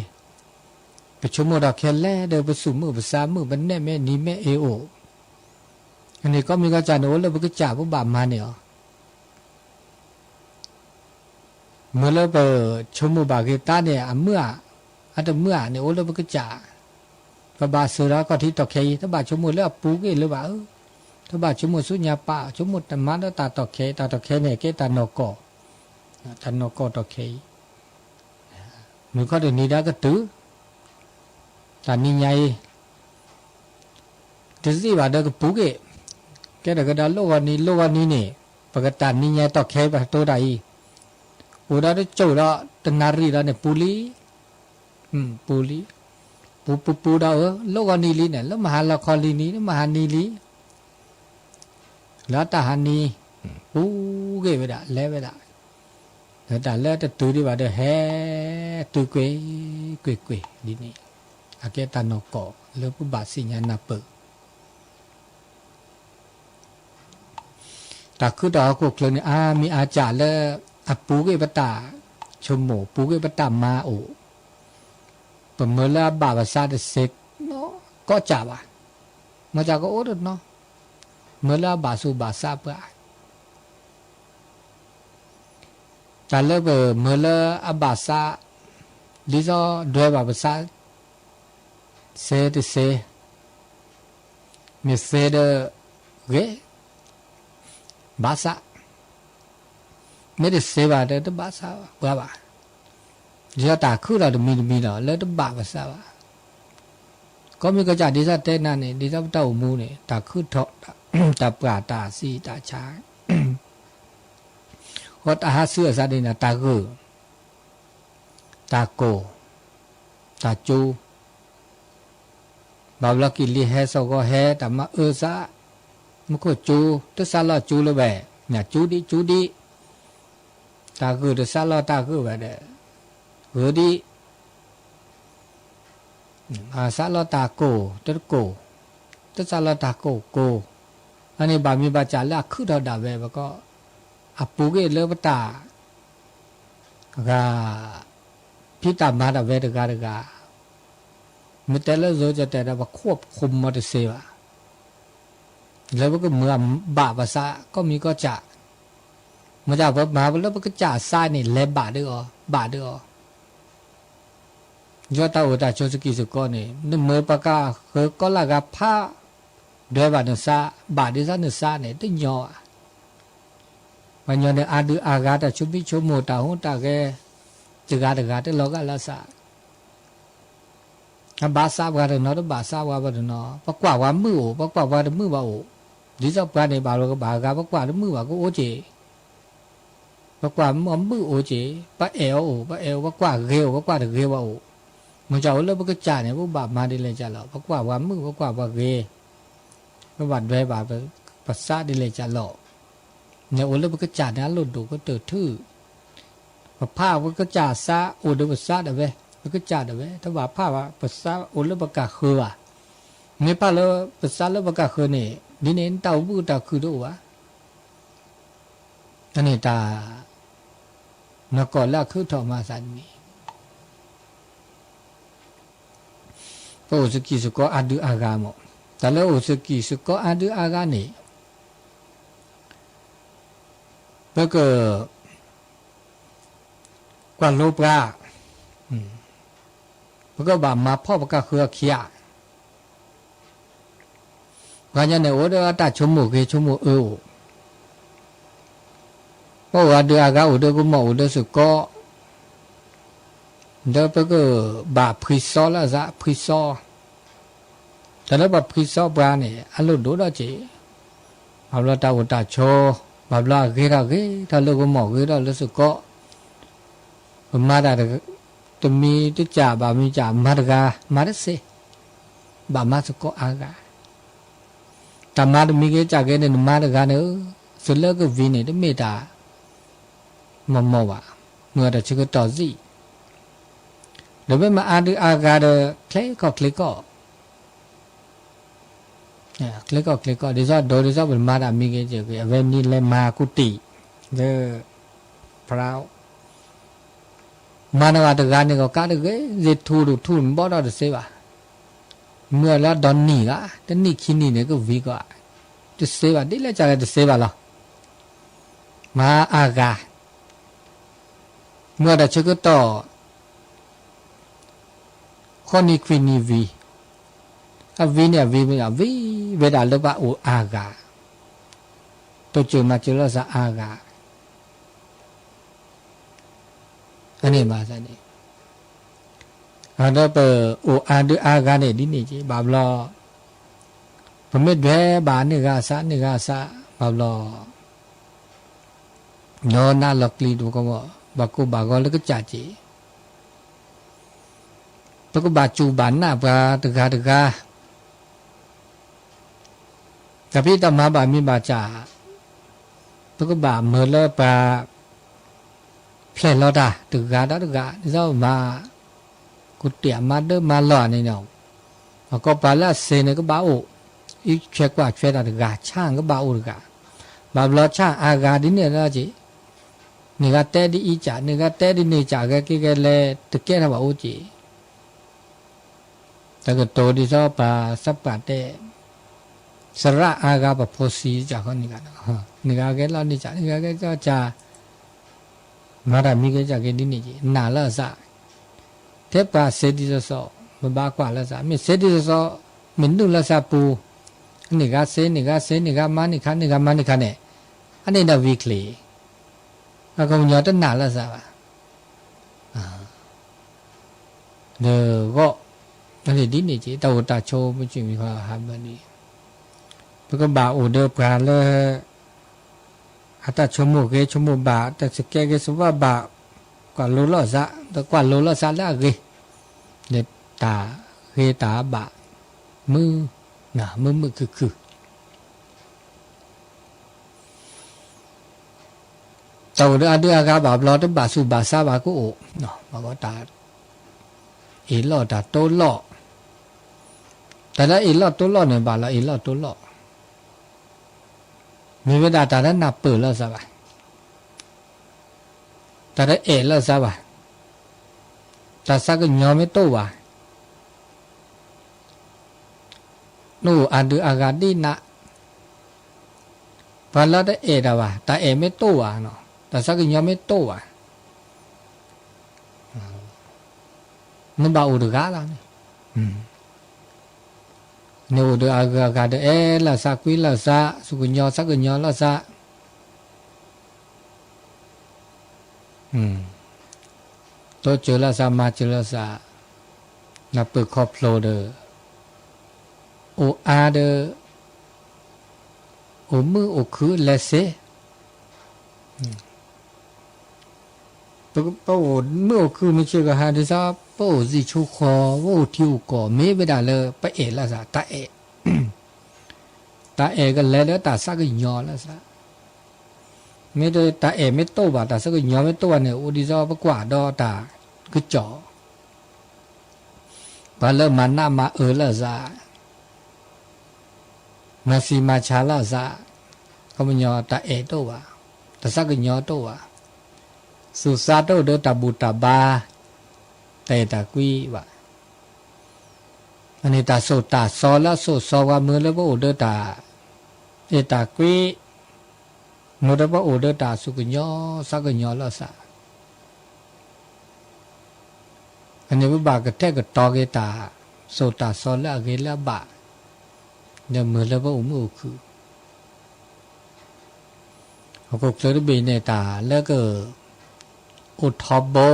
ပဆိကမိၣ်ထီၣ်ခဲလၢာ်ဒီး ပသူၣ်မုာ်ပသးမုာ် ပနဲၣ်မဲာ်နံၤမဲာ်အ့အိၣ် အန့ၣ်ကိးမံၤကိးကၢ်န့ၣ် အိၣ်လၢပကစၢ်ပဘၣ်မၤန့ၢ်အီၤ မ့ၢ်လၢပဆိကမိၣ်ဘၣ်ဂ့ၤသးန့ၣ် အမုာ်ဧါ အတမုာ်ဧါန့ၣ် အိၣ်လၢပကစၢ် ပဘၣ်စၢၤဒီးခီၣ်ထံးတီၢ်ခဲအံၤ တဘၣ်ဆိကမိၣ်လၢအပူၤကွံာ်လၢၤဘၣ်ဧၢ, တဘၣ်ဆိကမိၣ်ဆူညါပၢ် ဆိကမိၣ်တမၤဒီးတၢ်တီၢ်ခဲအံၤ တၢ်တီၢ်ခဲန့ၣ် ကဲတၢ်နီၢ်ကီၢ်, တၢ်နီၢ်ကီၢ်တီၢ်ခဲအံၤ, မုၢ်ခီတနံၤဒီးကတုၤ, တၢ်နံၤညါအံၤ တသ့ဘၣ်ဒီးကပူၤကွံာ်, ကဲထီၣ်ကဒီးလိၣ်ဂီၤနံၤ လိၣ်ဂီၤနံၤန့ၣ် ပကတၢ်နံၤညါတီၢ်ခဲပှၤတိၤတၢ်အံၤ, အိၣ်ဒီးတစိၢ်ဒီးတနၣ်ရံၣ်ဒီးန့ၣ်ပူၤလံ, ပူၤလံ, ပူၤပူၤပူၤဒီးအၢ လိၣ်ဂီၤနံၤလံန့ၣ် လၢမဟါလီၤခီလံနံၤ လၢမဟါနံၤလံ, လၢတၢ်ဟါနံၤ, ပူၤကွံာ်ဝဲဒၣ် လဲၤဝဲဒၣ်, ဒီးတၢ်လၢတတုၤဒံးဘၣ်ဒီးဟဲ, တုၤကွ့ၢ်, ကွ့ၢ်ကွ့ၢ်ဒ်န့ၣ်, အကဲတၢ်နီၢ်ကီၢ်လၢပဘၣ်သ့ၣ်ညါနၢ်ပၢၢ် တၢ်ခုၣ်တၢ်ဟီၣ်ခိၣ်ချၢန့ၣ် အါမံၤအါစှၤလၢ အပူၤကွံာ်ပတၢ်ဆိကမိၣ် ပူၤကွံာ်ပတၢ်မၤအိၣ်, ပမၢလၢအဘၣ်ပသးတစ့ၢ်နီၢ်ကီၢ်စၢ်ဘၣ်, မ့ၢ်စ့ၢ်ကအိၣ်တနီၤ, မၢလၢအဘၣ်သူၣ်ဘၣ်သးပှၤ တၢ်လၢပမၢလၢအဘၣ်သး, ဒ်သိးဒွဲဘၣ်ပသး, စ့တစ့, မ့ၢ်စ့ဒီးဂ့ၤ, ဘၣ်သး, မ့ၢ်တစ့ဘၣ်ဒီးတဘၣ်သးပှၤဘၣ်. ဒ်သိးတၢ်ခုၣ်ထီၣ်တမံၤတမံၤလီၤ လၢတဘၣ်ပသးဘၣ်. ကီၢ်မံၤကီၢ်စဲၣ်ဒ်သိးတဲနၤန့ၣ် ဒ်သိးပတၢ်အိၣ်မူန့ၣ် တၢ်ခုၣ်ထီၣ် တၢ်ပှၢ်တၢ်စံးတၢ်ဆါ ဃီတၢ်ဟးဆူအသးဒ်န့ၣ် တၢ်ဂုာ် တၢ်ကိၢ် တၢ်ကၠိ ဘၣ်ဘျီက့ၤလံဟဲ သီၣ်ဂီၤဟဲ တၢ်မၤအၢသး မူခိၣ်ကၠိ တစးလီၢ်ကၠိလၢၤဘၣ်, ညၣ်ကၠိဒံးကၠိဒံး, တၢ်ဂုာ်တစးလီၢ်တၢ်ဂုာ်ဘၣ်ဒီး ဂုာ်ဒံး, စးလီၢ်တၢ်ကိၢ် တတကိၢ်, တစးလီၢ်တၢ်ကိၢ်ကိၢ်, အန့ၣ်ဘၣ်မ့ၢ်ဘၣ်စးလၢအခုၣ်ထီၣ်ဒၣ်ဝဲ ပကီၢ် အပူၤကွံာ်လၢပတၢ် ဂၤ ဖံးတၢ်မၤတၢ်ဝဲတဂၤတဂၤ, မ့ၢ်တဲလၢယိၤကတဲဒီး ပခိၣ်ပခိၣ်မီတစ့ဘၣ်, လၢပကမၤဘၣ်ပသး ကီၢ်မံၤကီၢ်စဲၣ်, မ့ၢ်တၢ်ပမၤပလၢပကစၢ်သးန့ၣ် လဲၤဘၣ်ဒုးအီၤ ဘၣ်ဒုးအီၤ, ယတၢ်အိၣ်တၢ်ဆိးစကံးစကီးန့ၣ် နမ့ၢ်ပှၤကဃၢၤကီၢ်လၢ်ဂၤဖး ဒွဲဘၣ်နသး ဘၣ်ဒုးသးနသးန့ၣ် တညီဘၣ်. ပှၤညီန့ၣ် အါဒုးအါဂၤ တၢ်ဆိမိၣ်ဆိကမိၣ် တၢ်ဟူးတၢ်ဂဲၤ တဂၤတဂၤတလီၤဂာ်လၢသး, အဘၣ်သးပှၤတနီၤ တဘၣ်သးပှၤပှၤတနီၤ, ပကွၢ်ပှၤမုာ်အိၣ် ပကွၢ်ပှၤတမုာ်ဘၣ်အိၣ်, ဒ်သိးပှၤန့ၣ် ဘၣ်လီၤကဘၣ်ဂၤ ပကွၢ်တမုာ်ဘၣ်ကအိၣ်က့ၤ, ပကွၢ်မုာ်အိၣ်က့ၤ, ပအဲၣ်အီၤအိၣ် ပအဲၣ်အီၤ ပကွၢ်ဂ့ၤအိၣ် ပကွၢ်တဂ့ၤဘၣ်အိၣ်, မ့ၢ်ကအိၣ်လၢပကစၢ်န့ၣ် ပဘၣ်မၤဒ်လဲၣ်ကလီၤ, ပကွၢ်ပှၤမုာ် ပကွၢ်ပှၤဂ့ၤ, ပဘၣ်ဒွဲဘၣ် ပသးဒ်လဲၣ်ကလီၤ, န့ၣ်အိၣ်လၢပကစၢ်န့ၣ် အလိၣ်ဒိၣ်ကတၢၢ်ထူၣ် ပဖးပကစၢ်သးအိၣ်ဒီးပသးဒၣ်ဝဲ ပကစၢ်ဒၣ်ဝဲ တဘၣ်ဖးဘၣ် ပသးအိၣ်လၢပကဃၢၤဘၣ်, မ့ၢ်ဖးလၢပသးလၢပကဃၢၤန့ၣ် ဒ်န့ၣ် တၢ်အိၣ်ဘှံးတၢ်ခုၣ်တအိၣ်ဘၣ်, အန့ၣ်တၢ် နီၢ်ကီၢ်လၢအခုၣ်ထီၣ်မၤသးန့ၣ် ပအိၣ်စကံးစကီးအါဒုးအါဂၤမး, တၢ်လၢအိၣ်စကံးစကီးအါဒုးအါဂၤန့ၣ် ပက ကွၢ်လိပှၤ, ပကဘၣ်မၤဖှီၣ်ပကဃၢၤအခံဧါ, ပှၤညီန့ၣ် အိၣ်ဒီးတၢ်ဆိကမိၣ်ဂ့ၤဆိကမိၣ်အၢအိၣ်, ပအိၣ်အါဒုးအါဂၤအိၣ်ဒီးကမီၤအိၣ်ဒီးစ့ၢ်ကီး, ဒီးပကဘၣ်ဖှံသီလၢအသးဖှံသီ, တၢ်လၢပှၤဖှံသီပှၤန့ၣ် အလိၣ်ဒိၣ်ထီၣ်က့ၤ, ဘၣ်ဘျီတၢ်အိၣ်တၢ်ဆိး, ဘၣ်ဘျီအဂ့ၤထီၣ်ဂ့ၤထီၣ်လၢကမီၤဂ့ၤထီၣ်လၢစ့ၢ်ကီး, ပမၤတၢ် တမံၤတစၢ်ဘၣ်မံၤစၢ် မၤတဂၤ မၤတသ့, ဘၣ်မၤစ့ၢ်ကီးအါဂၤ, တၢ်မၤတမံၤက့ၤစၢ်က့ၤန့ၣ် နမၤတဂၤန့ၣ်, သုးလၢကဝံၤန့ၣ် တမ့ၢ်တၢ် မ့ၢ်မ့ၢ်ဘၣ်, မ့ၢ်အတၢ်ဆၢကတီၢ်သံ, ဒီးမ့ၢ်မၤအါဒုးအါဂၤဒီး ချ့ကီၢ်ချ့ကီၢ်, ချ့ကီၢ်ချ့ကီၢ် ဒ်သိးဒိးဒ်သိးပမၤတၢ်မံၤက့ၤစၢ်က့ၤ အဝဲနံၤလဲၤမၤကူတံၢ်, လၢ ဖရၣ် မၤနဂၤတဂၤန့ၣ် ကကးတဂ့ၤ သ့ၣ်ထူၣ်တထူၣ်န့ၣ် ဘီၣ်ထီၣ်တသ့ဘၣ်, မ့ၢ်လၢဒီနံၣ်ဂၤ တနံၣ်ခံနံၣ်န့ၣ် ကဝံၤကီး, တသ့ဘၣ် ဒ်လဲၣ်ကလဲၣ်တသ့ဘၣ်လီၤ, မၤအါဂၤ, မ့ၢ်တၢ်ဆၢကတီၢ် ဃိးနံၣ်ခွံနံၣ်ဝံၤ, အဝံၤန့ၣ် အဝံၤဝံၤ အဝံၤဝဲဒၣ်လၢပှၤအိၣ်အါဂၤ, တိစၢၤမၤစၢၤလိာ်သးအါဂၤ, အန့ၣ်ဘၣ်သးန့ၣ်, ဒီးပအိၣ်အါဒုးအါဂၤန့ၣ်ဒ်န့ၣ်က့ၤ ဘၣ်ဘျီ, ပမ့ၢ်ဒွဲဘၣ်န့ၢ်ဂၤအသး န့ၢ်ဂၤအသး ဘၣ်ဘျီ ဒီးနးလီၤကျံၤတကီၢ် ဘၣ်ကိၢ်ဘၣ်ဂီၤလၢကစၢ်က့ၤ, ပကဘၣ်စူၢ်ဘၣ်နာ်ပှၤတဂၤတဂၤ, တၢ်ဖံးတၢ်မၤဘၣ်မံၤဘၣ်စၢ်, ပကဘၣ်မၢလၢပှၤ ဖျဲၣ်လီၤတၢ်တဂၤဒီးတဂၤ ဒ်သိးမၤ ကူတံၢ်မၤဒၢမၤလီၢ်န့ၣ်, အကီၢ်ပှၤလၢအသ့န့ၣ်ကဘၣ်အိၣ်, အံးဆွဲကွၢ်ဆွဲတၢ်တဂၤ ဆၣ်ကဘၣ်အိၣ်တဂၤ, ဘၣ်ဘျီဆၣ်အါဂၤဒ်န့ၣ်လီၤက့ၤ, န့ၢ်ဂၤတဲဒ်အံၤစၢ် န့ၢ်ဂၤတဲဒ်န့ၣ်စၢ် ဂဲၤက့ၤဂဲၤလဲၤ တကဲထီၣ်ဘၣ်အိၣ်က့ၤ တၢ်ကတိၤဒ်သိးပှၤသးပှၢ်တဲ, သရၣ်အါဂၤပဖိသံစၢ်ဃီန့ၣ်ဂၤ, န့ၢ်ဂၤဂဲၤလီၤန့ၣ်စၢ် န့ၢ်ဂၤဂဲၤလီၤစၢ်, မၤတၢ်မံၤကဲစၢ်ကဲဒ်န့ၣ်က့ၤ နာ်လၢအသး, ထဲပှၤသ့ဒ်သိးသိး မ့ၢ်ဘၣ်ကွၢ်လၢသး မ့ၢ်သ့ဒ်သိးသိး, မ့ၢ်နုာ်လၢသးပူၤ, န့ၢ်ဂၤသ့ န့ၢ်ဂၤသ့ န့ၢ်ဂၤမၤန့ၢ်ခါ န့ၢ်ဂၤမၤန့ၢ်ခါန့ၣ်, အန့ၣ်ဒီးဝံၤချ့ အခီပညီတနာ်လၢစးဘၣ်, ဒီးဂီၢ်, ဒ်န့ၣ်က့ တၢ်အိၣ်တၢ်ဆိးမုၢ်ဆ့ၣ်မုၢ်ဂီၤဟးဘၣ်န့ၣ်, ပကဘၣ်အိၣ်ဒီးပှၤလၢ အတၢ်ဆိကမိၣ်ဂ့ၤဆိကမိၣ်ဘၣ်, တၢ်စကဲဂ့ၤစဘၣ်ဘၣ်, ကွၢ်လိလီၤစး, ဒီးကွၢ်လိလီၤစးလၢအဂ့ၤ, ဒီးတၢ်ဂ့ၤတၢ်ဘၣ်, မုာ်, မုာ်မုာ်ခုၣ်ခုၣ် တၢ်အိၣ်ဒီးအဒုအဂၤဘၣ်ဘျီ တဘၣ်ဆူးဘၣ်ဆါဘၣ်ကအိၣ်, ဘၣ်ဂီၢ်တၢ်အ့ၣ်လိာ်တၢ်တိလိာ်, တၢ်လၢအ့ၣ်လိာ်တိလိာ်န့ၣ် ဘၣ်လၢအ့ၣ်လိာ်တိလိာ်, မ့ၢ်ဝဲဒၣ်တၢ်လၢနၢ်ပၢၢ်လီၤစးဘၣ်, တၢ်လၢအဲၣ်လီၤစးဘၣ်, တၢ်ဆါကညီၤမ့ၢ်တိၢ်ဘၣ် နအိၣ်အဒုအဂၤဒ်နး, ပှၤလၢတအဲၣ်တၢ်ဘၣ်, တၢ်အဲၣ်မ့ၢ်တိၢ်ဘၣ်, တၢ်ဆါကညီၤမ့ၢ်တိၢ်ဘၣ်, နဘၣ်အိၣ်တဂၤလီၤန့ၣ်, နအိၣ်ဒီးအဂၤဂၤဒီးအဲၣ်လီၤစး ကွံလီၤစး, ဆူကညီၤဆါကညီၤလီၤစး တိစၢၤလီၤစး မၤစၢၤလီၤစး, နၢ်ပၢၢ်ခီဖျိဒီး အိၣ်အါဒီး အိၣ်မုာ်အိၣ်ခုၣ်လဲၤစ့, ပအိၣ်မုာ်အိၣ်ခုၣ်မ့ၢ်စ့ၢ်ကီးဟးဒ်သိး ပအိၣ်သံၣ်ဆိဃီၤ ပအိၣ်ထံအိၣ်ကီၢ် မ့ၢ်ဝဲဒၣ်လၢပအဲၣ်လီၤစး တၢ်အဲၣ်, တၢ်အဲၣ်ကလဲၤလၢတၢ်ဆါကညီၤလီၤစး, မ့ၢ်တၢ်အဲၣ်မ့ၢ်တိၢ်ဘၣ် တၢ်ဆါကညီၤမ့ၢ်တိၢ်ဘၣ်န့ၣ် အိၣ်ဒ်သိးပကွၢ်ဒီးတၢ်ကစီၣ် ပှၤလၢမၤနးမၤအၢလီၤစး, မၤစံမၤဆါလီၤစး, ခီပညီတၢ်အဲၣ်တိၢ်ဘၣ်, တၢ်ဆါကညီၤတိၢ်ဘၣ်, သူၣ်သးတအိၣ်ဒီးတၢ်ဘူၣ်တၢ်ဘါ, တၢ်အဲၣ်တၢ်ကွံဘၣ်, အန့ၣ်တၢ်စိာ်တၢ်စီလၢအစိာ်စီပှၤမုာ်လၢပအိၣ်ဒီးတၢ်အဲၣ်တၢ်ကွံ, မ့ၢ်ဒီးပအိၣ်ဒီးတၢ်ဆါကညီၤ ဆါကညီၤလီၤစး အန့ၣ်ပဘၣ်ကထဲကတီၤက့ၤတၢ်စိာ်တၢ်စီလၢအဂ့ၤလၢအဘၣ်, ဒီးမုာ်လၢပအိၣ်မုာ်အိၣ်ခုၣ်, ဟီၣ်ခိၣ်ချၢတဘ့ၣ်န့ၣ် တၢ်လၢက အိၣ်ထီဘိ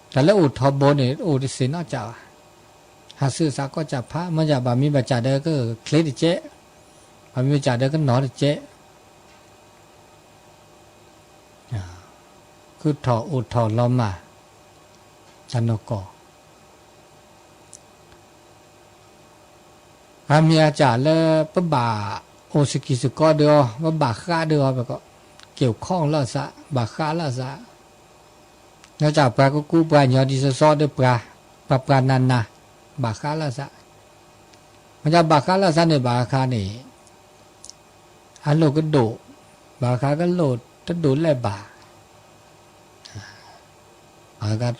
တၢ်လၢအိၣ်ထီဘိန့ၣ် အိၣ်တသ့ၣ်နီတစဲးဘၣ်, ဟးဆူသးကီၢ်စၢ်ဖး မ့ၢ်ဘၣ်မံဘၣ်စၢ်ဒီးကချ့တကဲး, ဘၣ်မံဘၣ်စၢ်ဒီးကနီၤတကဲး ဃုထီၣ်အိၣ်ထီၣ်လီၤမၢ် တၢ်နီၢ်ကီၢ်, အမံၤအစၢ်လၢပဘၣ်အိၣ်စကံၤစကီဒီးအီၤ ပဘၣ်ဃးဒီးအီၤ ပက က့ၤအိၣ်ခီၣ်လီၤစး ဘၣ်ဃးလီၤစး နီၢ်ကစၢ်ပှၤကကူပှၤညီဒ်သိးသိးဒီးပှၤ ပှၤပှၤနးနး ဘၣ်ဃးလီၤစး, မ့ၢ်တဘၣ်ဃးလီၤစးန့ၣ် ဘၣ်ဃးန့ၣ် အလိၣ်ကဒိၣ်, ဘၣ်ဃးကလိၣ်တဒိၣ်လဲၣ်ဘၣ်, ဘၣ်ဃး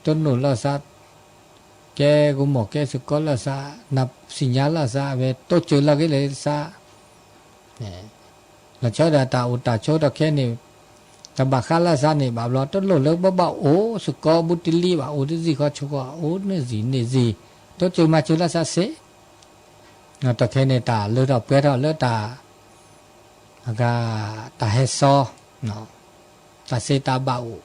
တနိၣ်လီၤစး, ကဲကမီၢ်ကဲစကီလီၤစး, နသ့ၣ်ညါလီၤစး အဝဲတိစၢၤလီၤက့ၤလၢစး လီၤဆီဒၣ်တၢ်အိၣ်တၢ်ဆိးဒီးခဲန့ၣ်, တၢ်ဘၣ်ဃးလၢ်စးန့ၣ် ဘၣ်ဘျီတလိၣ်လၢပဘၣ်အိၣ်စကီဘူးတလံဘၣ် အိၣ်တစံၣ်ဃီဆိဃီ အိၣ်န့ၢ်စံၣ်န့ၢ်စံၣ်, တိစၢၤမၤစၢၤလၢ်စးစ့ၢ်, တၢ်ခဲန့ၣ်တၢ်လၢထီၣ်ပှဲၤထီၣ်လၢတၢ် အဂၤ တၢ်ဟဲစီ တၢ်စ့တၢ်ဘၣ်အိၣ်,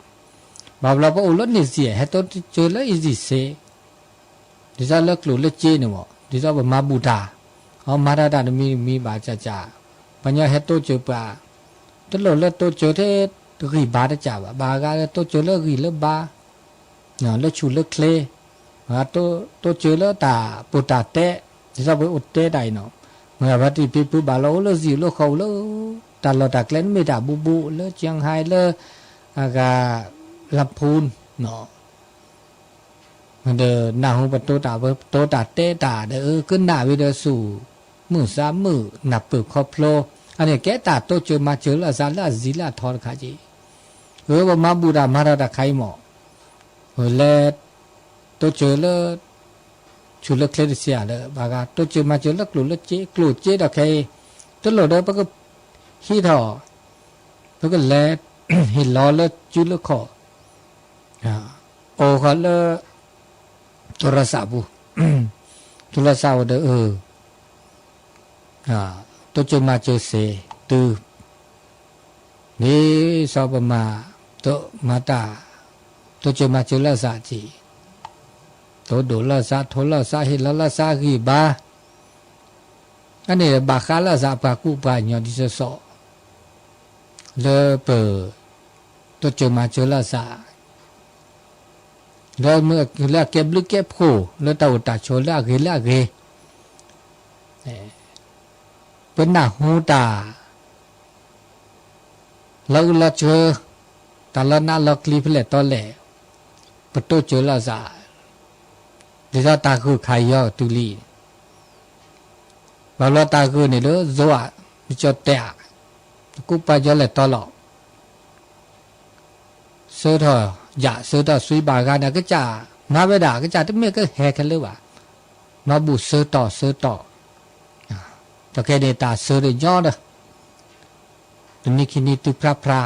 ဘၣ်ဘျီပအိၣ်လၢန့ၢ်စံၣ် ဟဲတိစၢၤလၢအံၤစံၣ်စ့ၢ်, ဒ်သိးလၢကျိၣ်လၢစ့န့ၣ်မး ဒ်သိးပမၤဘူၣ်တၢ်, အမၤတၢ်တၢ်တမံၤတမံၤဘၣ်ကၢ်ကၢ်, ပှၤညီဟဲတိစၢၤပှၤ, တလိၣ်လၢတိစၢၤထဲဂံၢ်ဘါတကၢ်ဘၣ်, ဘၣ်ဂၤလၢတိစၢၤလၢဂံၢ်လၢဘါ လၢဆူၣ်လၢချ့, တိစၢၤလၢတၢ်ပူၤတၢ်တဲ, ဒ်သိးပအိၣ်တဲတၢ်အံၤနီၤ, မ့ၢ်အဝဲတံၢ်ဖံဖုဘၣ်လီၤအိၣ်လၢစံၣ်လၢဃီလၢ တၢ်လီၢ်တၢ်ကျဲနမ့ၢ်တၢ်ဘူးဘူး လၢကၠၢၣ်ဟဲလၢ အဂၤ လၢဖူနီၤ ဒီးနၢ်ဟူပတိတၢ်ပတိတၢ်တဲတၢ်ဒီး ကနၣ်ဝံၤဒီးဆူၣ် မုၢ်သးမုာ် နၢ်ပၢၢ်ခီဖျိ, အန့ၣ်ကဲတၢ်တိစၢၤမၤစၢၤလၢ်စးလၢအစံးလၢအထီတခါက့, အၢ ပမၤဘူၣ်တၢ်မၤထီၣ်တၢ်ခါအံၤမး, လဲၤ တိစၢၤလၢ ဆူၣ်လၢချ့တစ့ၢ်ဧါလၢ ဘၣ်ဂၤတိစၢၤမၤစၢၤလၢကျိၣ်လၢစ့ ကျိၣ်စ့ဒီးခဲအံၤ, တလိၣ်ဒီးပက ဟံးထီၣ်, ပကလဲၤ ဟ့ၣ်လီၤလၢစုလၢခီၣ် အိၣ်ဃီလၢ တိရစၢ်ပူၤ, တိရစၢ်အိၣ်ဒီး တိစၢၤမၤစၢၤစ့ၢ် တုၤ ဒ်သိးပမၤ, မၤတၢ်, တိစၢၤမၤစၢၤလၢ်သးက့ၤ, တိၢ်ဒိၣ်လၢ်သး ထိလၢ်သး ဟ့ၣ်လီၤလၢ်သးဂံၢ်ဘါ, အန့ၣ်ဘၣ်ဃးလၢ်သးပှၤကူပှၤကညီဒ်သိးသိး, လၢပ, တိစၢၤမၤစၢၤလၢ်သး လၢမ့ၢ်လၢအကဲဘျုးကဲဖှိၣ် လၢတၢ်အိၣ်တၢ်ဆိးလၢအဂ့ၤလၢအဂ့ၤ, ပနၢ်ဟူတၢ် လီၤအုၣ်လီၤစၢၤ, တၢ်လီၤနးလီၤကျံၤဖဲလဲၣ်တီလဲၣ်, ပတိစၢၤလၢ်သး, ဒ်သိးတၢ်ဂုၤခးယီၤကတုၤလံ, ဘၣ်ဘျီတၢ်ဂုၤန့ၣ်လၢယွၤဧၢ, မ့ၢ်ကၠီတဲဧါ, နကူပှၤကညီလဲၣ်တီလီၤ ဆၢထီၣ်ယၣ် ဆၢထီၣ်သွံဘၣ်ဂၤန့ၣ် အကစၢ်မၤဝဲဒၣ် အကစၢ်တမ့ၢ်ကဟဲခဲလၢာ်ဘၣ်, နီၢ်ဘူၣ်ဆၢတီၢ်ဆၢတီၢ်, ဒီးခဲန့ၣ်တၢ်ဆၢတညီဒီး, တနံၤခံနံၤတုၤဖြါဖြါ,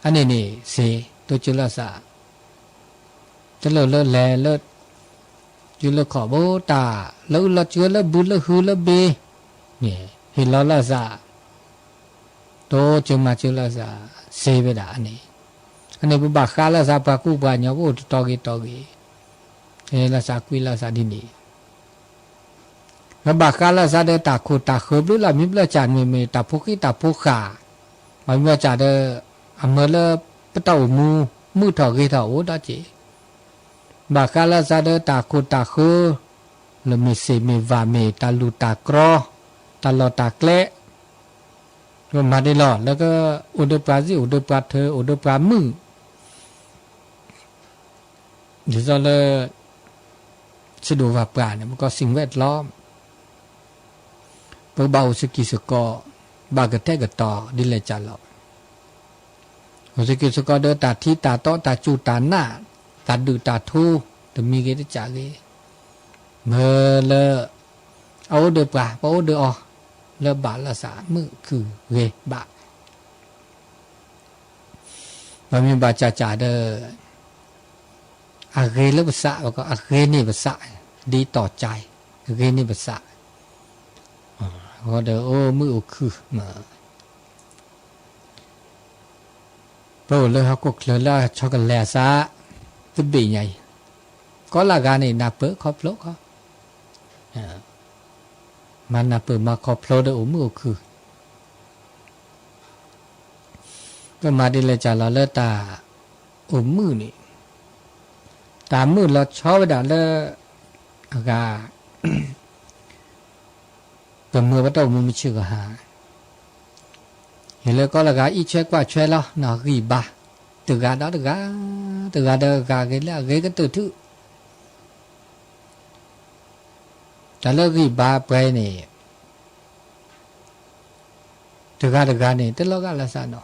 အန့ၣ်န့ၣ်စ့ၢ် တိစၢၤလၢ်သး, တလိၣ်လၢလဲၤလၢ ယုၢ်လၢခီၣ်ဘိတၢ်လၢအုၣ်လီၤစၢၤလၢဘုလၢဟုလၢဘ့, န့ၣ် ဟ့ၣ်လီၤလၢ်သး, တိစၢၤမၤစၢၤလၢ်သး, စ့ၢ်ဝဲဒၣ်အန့ၣ်, အန့ၣ်ပဘၣ်ဃးလၢ်သးပှၤကူပှၤကညီ ပအိၣ်တတီၤဂ့ၤတီၤဂ့ၤ, လၢ်သးကွံလၢ်သးဒ်န့ၣ် ပဘၣ်ဃးလၢ်သးဒီးတၢ်ခိၣ်တၢ်ဃၢၤဘျုးလၢ်မံဘျၢ်စၢ်န့ၣ်မ့ၢ် တၢ်ဖိဃံတၢ်ဖိဃာ်, မံဘျၢ်စၢ်ဒီး အမၢလၢပတၢ်အိၣ်မူ မုာ်ထီၣ်ဂ့ၤထီၣ်အိၣ်ဒီးက့ၤ, ဘၣ်ဃးလၢ်သးဒီးတၢ်ခိၣ်တၢ်ဃၢၤ, လၢမ့ၢ်စ့ၣ်မ့ၢ်ဝၣ်မ့ၢ်တၢ်လူၢ်တၢ်ကြီ, တၢ်လီၢ်တၢ်ကျဲ, မၤဒ်လီၤ လၢကအိၣ်ဒီးပှၤစံၣ် အိၣ်ဒီးပှၤထၢ အိၣ်ဒီးပှၤမုာ် ဒ်သိးလၢ စဒိၣ်ဝၤပှၢ်န့ၣ် ပကိးစံၣ်ဝဲတလီၤ, ပကဘၣ်အိၣ်စကံၢ်စကီး, ဘၣ်ကတဲာ်ကတီၤဒ်လဲၣ်ကၢ်လီၤ, အိၣ်စကံၢ်စကီးဒီးတၢ်ထံတၢ်တီတၢ်စူၢ်တၢ်နာ်, တၢ်ဒုၣ်တၢ်ထူ, တမံၤဂ့ၤတစၢ်ဂ့ၤ, မၢလၢ အအိၣ်ဒီးပှၤ ပအိၣ်ဒီးအီၤ, လၢဘၣ်လၢ်သးမုာ်ခုၣ်ဂ့ၤဘၣ် ပမ့ၢ်ဘၣ်စၢ်စၢ်ဒီး အဂ့ၤလၢပသး ပကိးအဂ့ၤန့ၢ်ပသး, ဒ်တီၢ်ကၢ်အံၤ အဂ့ၤန့ၢ်ပသး, အဃိဒီးအိၣ်မုာ်အိၣ်ခုၣ်, ပအိၣ်လၢဟီၣ်ခိၣ်ချၢလၢအဆီတလဲအသး, တဘ့ၣ်ညါအံၤ, ကိးလၢဂၤန့ၣ် နၢ်ပၢၢ်ခီဖျိခီ မၤနၢ်ပၢၢ်မၤခီဖျိဒီးအိၣ်မုာ်အိၣ်ခုၣ်, ပမၤဒ်လဲၣ်ကၢ်လီၤလၢတၢ်အိၣ်မုာ်န့ၣ်, တၢ်မုာ်လီၤဆီဝဲဒၣ်လၢ အဂၤ ပမၢပတၢ်အိၣ်မူမုၢ်ဆ့ၣ်ကဟါ, ဟ့ၣ်လၢကိးလၢဂၤအံးဆွဲကွၢ်ဆွဲလီၤ နီၢ်ဂံၢ်ဘါ, တဂၤဒီးတဂၤ, တဂၤဒီးတဂၤဂ့ၤလၢအဂ့ၤကတၢၢ်ထုး တၢ်လၢဂံၢ်ဘါပှဲၤန့ၣ် တဂၤတဂၤန့ၣ် တလီၤဂာ်လၢသးနီၤ,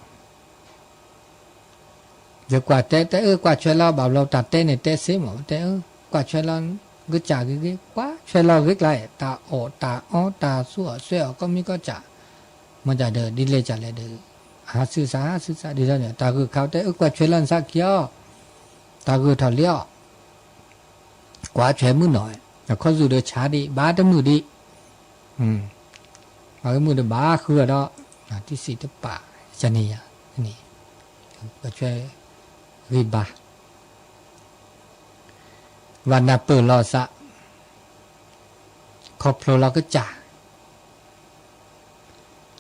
ယကွၢ်တဲတဲအၢကွၢ်ဆွဲလီၤ ဘၣ်ဘျီတၢ်တဲန့ၣ်တဲသ့မး တဲအၢကွၢ်ဆွဲလီၤ, ဂ့ၤစၢ်ဂ့ၤဂ့ၤ ကွၢ်ဆွဲလီၤဂ့ၤကျါ တၢ်အီၣ်တၢ်အီတၢ်သူအီၣ်ဆွဲအီၣ်ကိးမံၤကိးစၢ်, မ့ၢ်တၢ်ဒီးဒ်လဲၣ်ကၢ်လဲၣ်ဒီး, ဟးသုသးဟးသုသးဒ်သိးန့ၣ် တၢ်ဂုၤခးတဲအၢကွၢ်ဆွဲလီၤနသးခံအီၤ, တၢ်ဂုၤထီၣ်လံအီၤ ကွၢ်ဆွဲမုၢ်နီၤ, အခီၣ်ဆူၣ်ဒီးဆါဒံး ဘၣ်တမုာ်ဒံး, ဘၣ်မုာ်ဒီးဘၣ်ဃုအီၤဒီး, တံၢ်စံးတပာ်, န့ၣ်ယၤ, ကွၢ်ဆွဲ, ဂံၢ်ဘါ, ဘၣ်နၢ်ပၢၢ်လီၤသး, ခီဖျိလီၤကစၢ်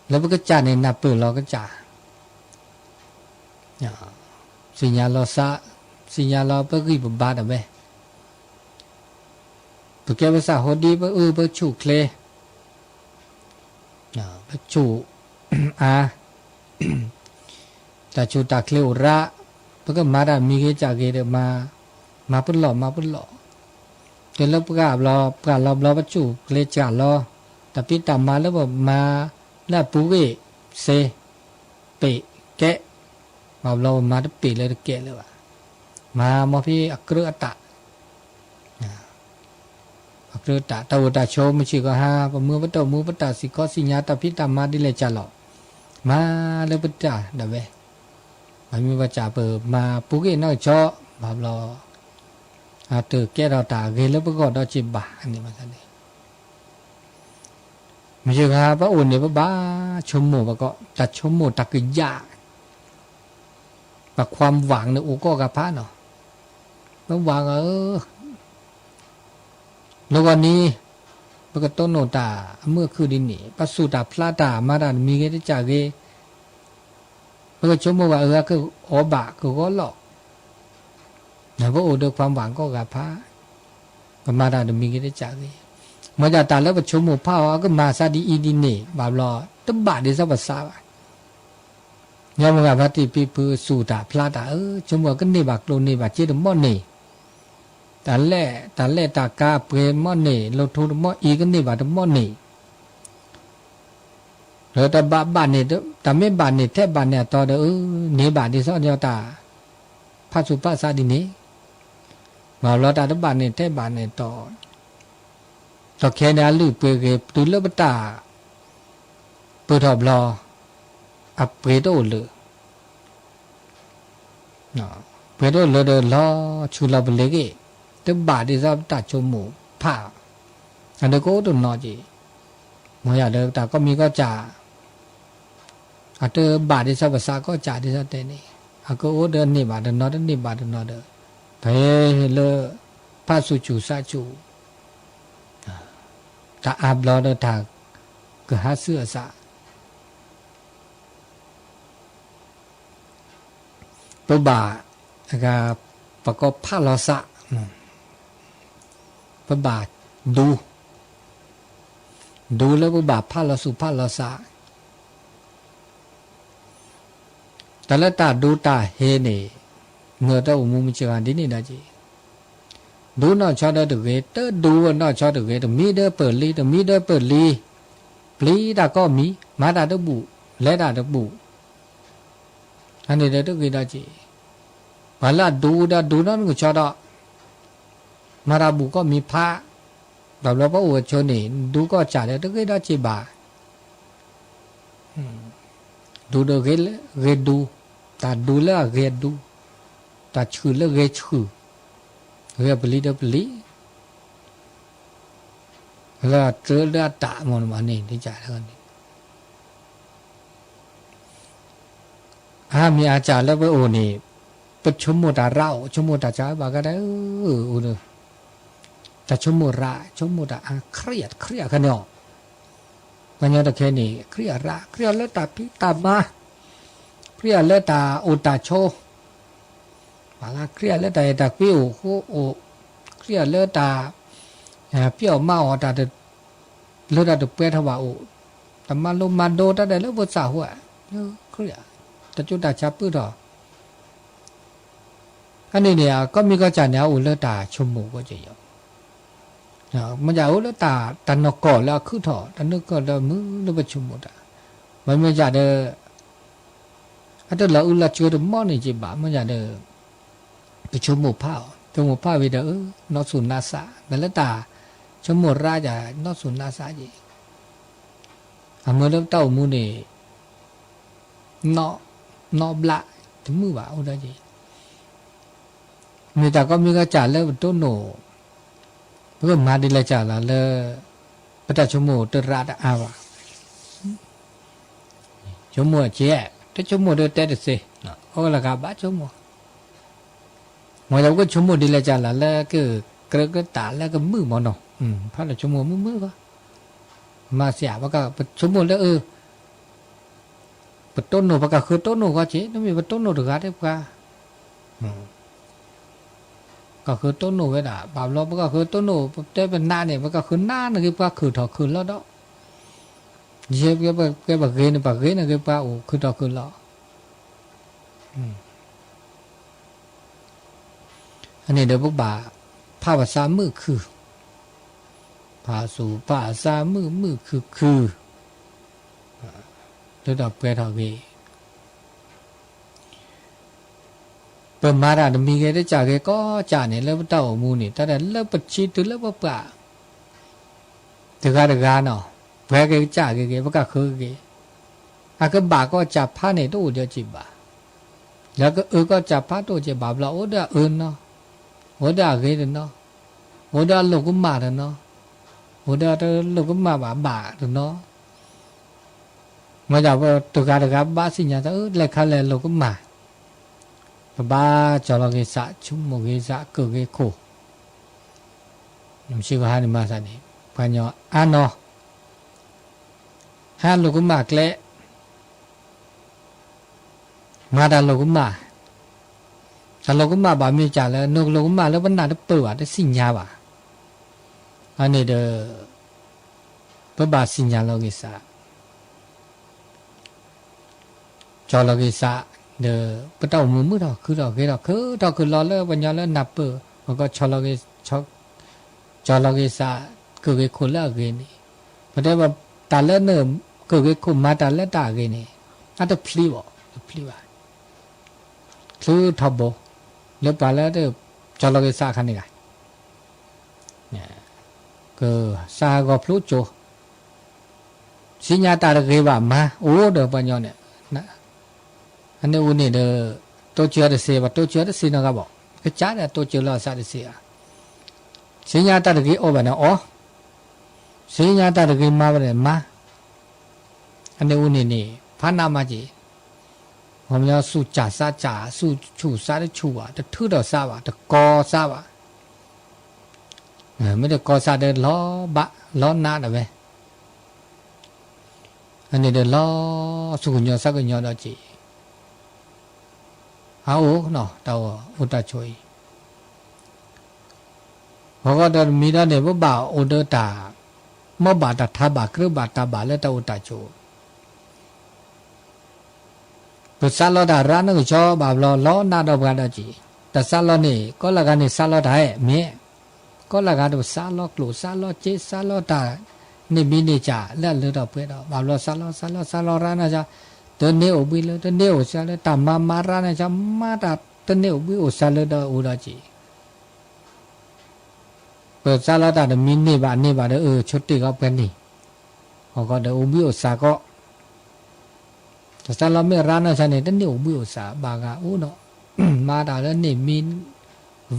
လၢပကစၢ်န့ၣ် နၢ်ပၢၢ်လီၤကစၢ်, သ့ၣ်ညါလီၤသး, သ့ၣ်ညါလီၤပဂံၢ်ပဘါတဝဲ, ပကဲပသးဟိဒံ ပအၢပဆူၣ်ချ့, ပဆူၣ်အါ, တၢ်ဆူၣ်တၢ်ချ့အိၣ်ရၣ်, ပကမၤတၢ်မံၤဂ့ၤကၢ်ဂ့ၤဒီးမၤ, မၤပလီၢ်မၤပလီၢ်, တုၤလၢပှၢ်ဘျီ ပှၢ်လီၤဘျီပဆူၣ်ချ့စှၤလီၤ, တၢ်ဖံးတၢ်မၤလၢပမၤလၢအပူၤဂ့ၤစ့, ပ့ၢ်ကဲ, ဘၣ်ဘျီပမၤတပ့ၢ်လၢတကဲလၢၤဘၣ်, မၤမ့ၢ်ဖဲအကြၢးအတၢ် အကြၢးတၢ် တၢ်အိၣ်တၢ်ဆိးမုၢ်ဆ့ၣ်ကဟါ ပမၢပတၢ်အိၣ်မူ ပတၢ်စံၣ်ခီစံၣ်ညါ တၢ်ဖံးတၢ်မၤဒ်လဲၣ်ကၢ်လီၤ, မၤလၢပတၢ်ဒၣ်ဝဲ, မ့မ့ၢ်ဘၣ်ဆၣ်ပမၤပူၤက့ၤနီၢ်ကဆီ ဘၣ်ဘျီ အတကဲထီၣ်တၢ်ဂ့ၤလၢပဂီၢ်ဒီးက့ၤဘၣ်န့ၣ်ဘၣ်န့ၣ်, မုၢ်ယဂၤပအိၣ်န့ၣ် ပဘၣ်ဆိကမိၣ်ဘၣ်ကီး တၢ်ဆိကမိၣ်တၢ်ကယၢ် ပှၤ ความหวัง န့ၣ်အိၣ်ကိးဂၤဖးနီၤ, ပ หวัง ဧၢ, လီၤဂီၤနံၤ ပကတိၢ်နီၣ်တၢ်အမုာ်အခုၣ်ဒ်န့ၣ် ပစူၢ်တၢ်ဖျးတၢ် မၤတၢ်တမံၤဂ့ၤတကၢ်ဂ့ၤ ပကဆိကမိၣ်ဘၣ်အၢ အကအီၣ်ဘၣ်ကဂီၤလီၤ, ပအိၣ်ဒီး ความหวัง ကိးဂၤဖး, ပမၤတၢ်တမံၤဂ့ၤတကၢ်ဂ့ၤ, မ့ၢ်ဒၣ်တၢ်လၢပဆိကမိၣ်ဖးအီၤ အကမၤသးဒ်အံၤဒ်န့ၣ် ဘၣ်ဘျီ တဘၣ်ဒ်သိးပသးဘၣ် ညီမုၢ်ဂၤဖါတံၢ်ဖံဖုစူၢ်တၢ်ဖျးတၢ်ဧၢ, ဆိကမိၣ်ကန့ၢ်ဘၣ်ကျိၣ်န့ၢ်ဘၣ်စ့တမီၣ်န့ၣ်, တၢ်လဲၣ်တၢ်လဲၣ်တၢ်ကါပှဲၤမီၣ်န့ၣ် လိၣ်ထူတမီၣ်အံၤကန့ၢ်ဘၣ်တမီၣ်န့ၣ်, ဒီးတၢ်ဘၣ်ဘၣ်န့ၣ် တၢ်မ့ၢ်ဘၣ်န့ၣ်ထဲဘၣ်န့ၣ်အတီဒီး အၢ န့ၢ်ဘၣ်ဒ်သိးညီတၢ် ဖးစူၢ်ဖးသးဒ်န့ၣ်, ဘၣ်ဘျီတၢ်တဘၣ်န့ၣ်ထဲဘၣ်န့ၣ်တီ ဒီးခဲန့ၣ်အလုၢ်အပှ့ၤဂ့ၤ တုၤလၢပတၢ်ပၢၢ်ထီၣ်ဘျီ အပှ့ၤတအိၣ်လၢာ်, ပှ့ၤတအိၣ်လၢာ်ဒီးလီၤဆူၣ်လီၤပလ့ၤဂ့ၤ, တဘၣ်ဒ်သိးပတၢ်ဆိကမိၣ်ဖး, အဒုးကအိၣ်တနီၤက့ၤ, မ့ၢ်ယၤဒီးတၢ်ကိးမံၤကိးစၢ် အတဘၣ်ဒ်သိးပသးကိးစၢ်ဒ်သိးတဲန့ၣ်, အကအိၣ်ဒီးန့ၢ်ဘၣ်တနီၤတန့ၢ်ဘၣ်တနီၤဒီး, ဖဲလၢ ဖးစူၢ်စူၢ်သးစူၢ် တၢ်အါဘျီဒီးတၢ်ကဟးဆူအသး, ပဘၣ် ပကိးဖးလီၤသး, ပဘၣ်ဒူ ဒူလၢပဘၣ်ဖးလီၤသူၣ်ဖးလီၤသး, တၢ်လၢတၢ်ဒူတၢ်ဟ့န့ၣ် မ့ၢ်တၢ်အိၣ်မူမုၢ်စ့ၢ်ကီးဒ်န့ၣ်ဒီးက့ၤ, ဒူနီၢ်ဆီဒီးတဂ့ၤ, တဒူနီၢ်ဆီတဂ့ၤ, တမံဒီးပၢၢ်လံ, တမံဒီးပၢၢ်လံ, ပျံၤတၢ်ကိးမံၤ, မၤတၢ်တဘူၣ်, လဲၤတၢ်တဘူၣ်, အန့ၣ်ဒီးတဂ့ၤဒီးက့ၤ, ပှၤလၢအဒူဒီးဒူနီၢ်နုၢ်ကဆီဒီး မၤတၢ်ဘူၣ်ကိးမံၤဖး, ဘၣ်ဘျီပအိၣ်အဆိန့ၣ် ဒူကိးစၢ်ဒီးတဂ့ၤဒီးက့ၤဘၣ်, ဒူဒီးဂ့ၤဒူ, တၢ်ဒူလၢအဂ့ၤဒူ, တၢ်ဆူၣ်လၢဂ့ၤဆူၣ်, ဂ့ၤပလံၤဒီးပလံၤ, လၢအတြၢလၢအတၢ်မ့ၢ်န့ၣ် ဒ်ကၢ်လၢန့ၣ် အါမံၤအါစၢ်လၢပအိၣ်န့ၣ် ပဆိကမိၣ်တၢ်ရၢအိၣ် ဆိကမိၣ်တၢ်စၢ်ဘၣ်ကါဒၣ်, တၢ်ဆိကမိၣ်ရၢ ဆိကမိၣ်တၢ်အါ ခရံာ်ခရံာ်ခါန့ၣ်အီၤ, ပှၤညီတခဲန့ၣ် ခရံာ်အရၢ ခရံာ်အီၤလၢတၢ်ဖံးတၢ်မၤ, ခရံာ်အီၤလၢတၢ်အိၣ်တၢ်ဆိး ပှၤဂၤ ခရံာ်အီၤလၢတၢ်အဲၣ်တၢ်ကွံအိၣ်ဃိအိၣ်, ခရံာ်အီၤလၢတၢ် ပျဲအီၣ်မၤအီၣ်တၢ် လၢတၢ်တပှဲၤထီၣ်ဘၣ်အိၣ်, တၢ်မၤလိမၤဒိတၢ်ဒဲးလၢပသးဟူဧါ, ခရံာ်ဧၢ, တၢ်ကၠိတၢ်ဆါပုၢ်ထီၣ်, အန့ၣ်န့ၣ် ကိးမံၤကိးစၢ်န့ၣ် အအိၣ်လၢတၢ်ဆိကမိၣ်ကီးက့ၤယီၤ, မ့ၢ်ဒၣ်အိၣ်လၢတၢ်နီၢ်ကီၢ်လၢအခုၣ်ထီၣ် တၢ်နီၢ်ကီၢ်လၢမုၢ်လၢပဆိကမိၣ်တၢ်, မ့မ့ၢ်ဒၣ်ဒီး အတလီၤအုးလီၤဆှၢတမီၢ်န့ၣ်က့ၤဘၣ် မ့ၢ်ဒၣ်ဒီး ပဆိကမိၣ်ဖးအီၤ ဆိကမိၣ်ဖးဝံၤဒီး နီၢ်သူၣ်နါသး တၢ်လၢတၢ်ဆိကမိၣ်ရၢယၤ နီၢ်သူၣ်နါသးက့ၤ, အမ့ၢ်လၢပတၢ်အိၣ်မူန့ၣ် နီၢ်ဘျး တမုာ်ဘၣ်အိၣ်ဒီးက့ၤ, မ့ၢ်တၢ်ကိးမံၤကိးစၢ်လၢပတိၢ်နီၣ် ပကမၤဒ်လဲၣ်စၢ်လီၤလၢ ပတၢ်ဆိကမိၣ်တရၢတအါဘၣ်, ဆိကမိၣ်က့ၤ တဆိကမိၣ်ဒီးတဲတသ့, အိၣ်လၢဂၤဘၣ်ဆိကမိၣ်, မ်ယပကဆိကမိၣ်ဒ်လဲၣ်စၢ်လီၤလၢကကြၢးကတၢၢ်လၢကမုာ်မ့ၢ်နီၤ, ဖးလီၤဆိကမိၣ်မုာ်မုာ်ဂီၢ်, မၤစၢ် ပဆိကမိၣ်လၢ ပတိၢ်နီၣ် ပကဃုတိၢ်နီၣ်ဂီၢ်က့ၤ တမ့ၢ်ပတိၢ်နီၣ်တဂၤတပှၤ ပကဃုတိၢ်နီၣ်ဝဲဒၣ် ဘၣ်ဘျီပကဃုတိၢ်နီၣ် ပတဲပနါန့ၣ် ပကဃုနါန့ၣ်ဂ့ၤပှၤခုၣ်ထီၣ်ခုၣ်လီၤဒီး ယဲပကဲပဂ့ၤန့ၣ် ပှၤဂ့ၤန့ၣ်ဂ့ၤပှၤအိၣ်ခုၣ်ထီၣ်ခုၣ်လီၤ အန့ၣ်ဒီးပဘၣ် ဖးပသးမုာ်ခုၣ်, ဖးစူၢ်ဖးသးမုာ်မုာ်ခုၣ်ခုၣ်, လၢတၢ်ပှဲၤထီၣ်ဂ့ၤ ပမၤတၢ်တမံၤဂ့ၤတစဲးဂ့ၤကိးစဲးန့ၣ် လၢပတၢ်အိၣ်မူန့ၣ် တၢ်လၢပဆံတုၤလၢပပှၤ တဂၤတဂၤနီၤ ပှဲၤက့ၤကစၢ်ဂ့ၤဂ့ၤ ပကဃုဂ့ၤဂ့ၤ, အကဘၣ်ကီးစၢ်ဖးန့ၣ် တအိၣ်ဒီးစံးဘၣ်, လၢကအၢကီးစၢ်ဖးတအိၣ်စံးဘၣ်ဘျီ အိၣ်ဒီးအအၢတနီၤ, အိၣ်ဒီးအဂ့ၤတနီၤ, အိၣ်ဒီးအလိၣ်ကမၣ်တနီၤ, အိၣ်ဒီးတလိၣ်ကမၣ်ဘၣ်ဘၣ်တနီၤ မ့ၢ်ဒၣ်ပတဂၤတဂၤဘၣ်သ့ၣ်ညါတၢ် အၢ လဲၤခါလဲၤလိာ်ကမၣ်, ပဘၣ်ကၠီလီၤဂ့ၤသး ဆိကမိၣ်ဂ့ၤသး ကၢၣ်ဂ့ၤခိၣ်, နမ့ၢ်ဟါန့ၣ်မၤသးန့ၣ် ပှၤကညီအါနီၤ, ဟါလိာ်ကမၣ်ကျဲ မၤတၢ်လိာ်ကမၣ်, တၢ်လိာ်ကမၣ်ဘၣ်မ့ၢ်ကၢ်လၢ နကလိာ်ကမၣ်လၢပနၢ်တပၢၢ်ဘၣ် တသ့ၣ်ညါဘၣ်, အန့ၣ်ဒီး ပဘၣ်သ့ၣ်ညါလီၤဂ့ၤသး ကၠီလီၤဂ့ၤသး, ဒီးပတၢ်အိၣ်မူမုာ်ထီၣ်ခုထီၣ်ဂဲၤထီၣ် ခုထီၣ်ခုလီၤလၢပှၤကညီလၢနၢ်ပၢၢ် ပကီၢ် ကၠီလီၤဂ့ၤသး ကၢၣ်ဂ့ၤခိၣ်လၢအဂ့ၤန့ၣ်, ပတဲတၢ်လၢနကၢၣ်ဂ့ၤခိၣ်မၤတၢ်လၢတၢ်အဂ့ၤန့ၣ် အတဖျံးဘၣ် တဖျံးဘၣ်, ချုးထီဘိ လၢပှၤလၢ ကၠီလီၤဂ့ၤသးအခါန့ၣ်ဂၤ ကစၢ်ဟးဂီၤဖျိကၠိ, သ့ၣ်ညါတၢ်တဂ့ၤဘၣ်မၤ အိၣ်ဒီးပှၤကညီန့ၣ်, အန့ၣ်အိၣ်န့ၣ်ဒီး တိစၢၤတသ့ဘၣ် တိစၢၤတသ့နီတဂၤဘၣ်, ကစၢ်ဒီးတိစၢၤလီၤအသးတသ့ဧါ, သ့ၣ်ညါတၢ်တဂ့ၤအီၣ်ဘၣ်န့ၣ်အီၣ်, သ့ၣ်ညါတၢ်တဂ့ၤမၤဘၣ်န့ၣ်မၤ, အန့ၣ်အိၣ်န့ၣ်န့ၣ် ဖးနးမးက့ၤ, ပှၤကညီသူၣ်စၢ်သးစၢ် သူၣ်ဆူၣ်သးတဆူၣ်ဘၣ် တထုးထီၣ်သးဘၣ် တကီသးဘၣ် မ့ၢ်တကီသးဒီးလီၤဘၣ် လီၤနးဒၣ်ဝဲ, အန့ၣ်ဒီးလီၤသူၣ်ကညီၤသးကညီၤဒီးက့ၤ, အအိၣ်နီၤ တၢ်အိၣ်တၢ်ဆိးအံၤ, အဃိဒီးတမံၤဒီးန့ၣ် ပဘၣ်အိၣ်ဒီးတၢ် မ့ၢ်ဘၣ်တၢ်ထါဘၣ် ကြၢးဘၣ်တၢ်ဘၣ်လၢတၢ်အိၣ်တၢ်ဆိး ပစးလီၤတၢ်ရါနီၢ်ကဆီဘၣ်ဘျီ လီၤနးဒီးပှၤဒီးက့ၤ, တၢ်စးလီၤန့ၣ် ကိးလၢဂၤန့ၣ်စးလီၤတၢ်ဟဲ မ့ၢ်, ကိးလၢဂၤတပစးလီၤကျိၣ် စးလီၤစ့ စးလီၤတၢ် န့ၢ်မံၤန့ၢ်ကၠၢ်လၢအလၢထီၣ်ပှဲၤဒီး ဘၣ်ဘျီစးလီၤစးလီၤစးလီၤရါနီၢ်ကဆီ တန့ၢ်အိၣ်ဘှံးလၢ တန့ၢ်အိၣ်စှၤလၢ တၢ်မၤမၤရါနီၢ်ကဆီ မၤတၢ်တန့ၢ်အိၣ်ဘှံးအိၣ်စှၤလၢဒီးအိၣ်ဒီးက့ၤ ပစးလီၤတၢ်တမံၤန့ၢ်ဘၣ်န့ၢ်ဘၣ်ဒီး အၢ ဆိတ့ၢ်ကီးပှဲၤန့ၣ်, အဃိဒီးအိၣ်ဘှံးအိၣ်စှၤကီး, တၢ်စးလီၤမ့ၢ်ရါနီၢ်ကဆီန့ၣ် တန့ၢ်အိၣ်ဘှံးအိၣ်စှၤ ဘၣ်ဂၤအိၣ်ဒီး မၤတၢ်လၢန့ၢ်မံၤ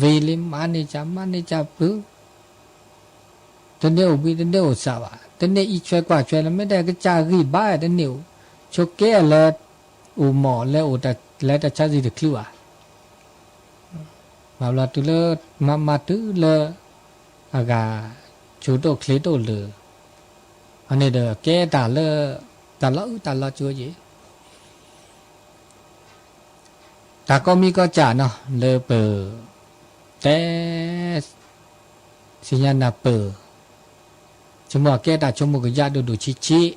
ဝ့ၤလံ မၤန့ၢ်ကၠၢ် မၤန့ၢ်ကၠၢ်ပုၢ် တန့ၢ်အိၣ်ဘှံးတန့ၢ်အိၣ်စှၤဘၣ် တန့ၢ်အံးဆွဲကွၢ်ဆွဲလၢ မ့ၢ်တဲကစၢ်ဂံၢ်ဘါ တန့ၢ်အိၣ် ဆိကဲလၢ အိၣ်မီၢ်လၢအိၣ်လၢတၢ်ဆါဆံၣ်တချုးဘၣ် ဘၣ်ဘျီတုၤလၢ မၤမၤတုၤလၢ အဂၤ ဆူၣ်တအိၣ်ချ့တအိၣ်လၢာ်, အန့ၣ်ဒီးကဲတၢ်လၢ တၢ်လီၤအုၣ်တၢ်လီၤကၠိယ့ၣ် တၢ်ကိးမံၤကိးကၠၢ်နီၤ လၢပ တဲ သ့ၣ်ညါနၢ်ပၢၢ် ဆိကမိၣ်အကဲတၢ်ဆိကမိၣ်ကယၢ်ဒိၣ်ဒိၣ်ဆံးဆံး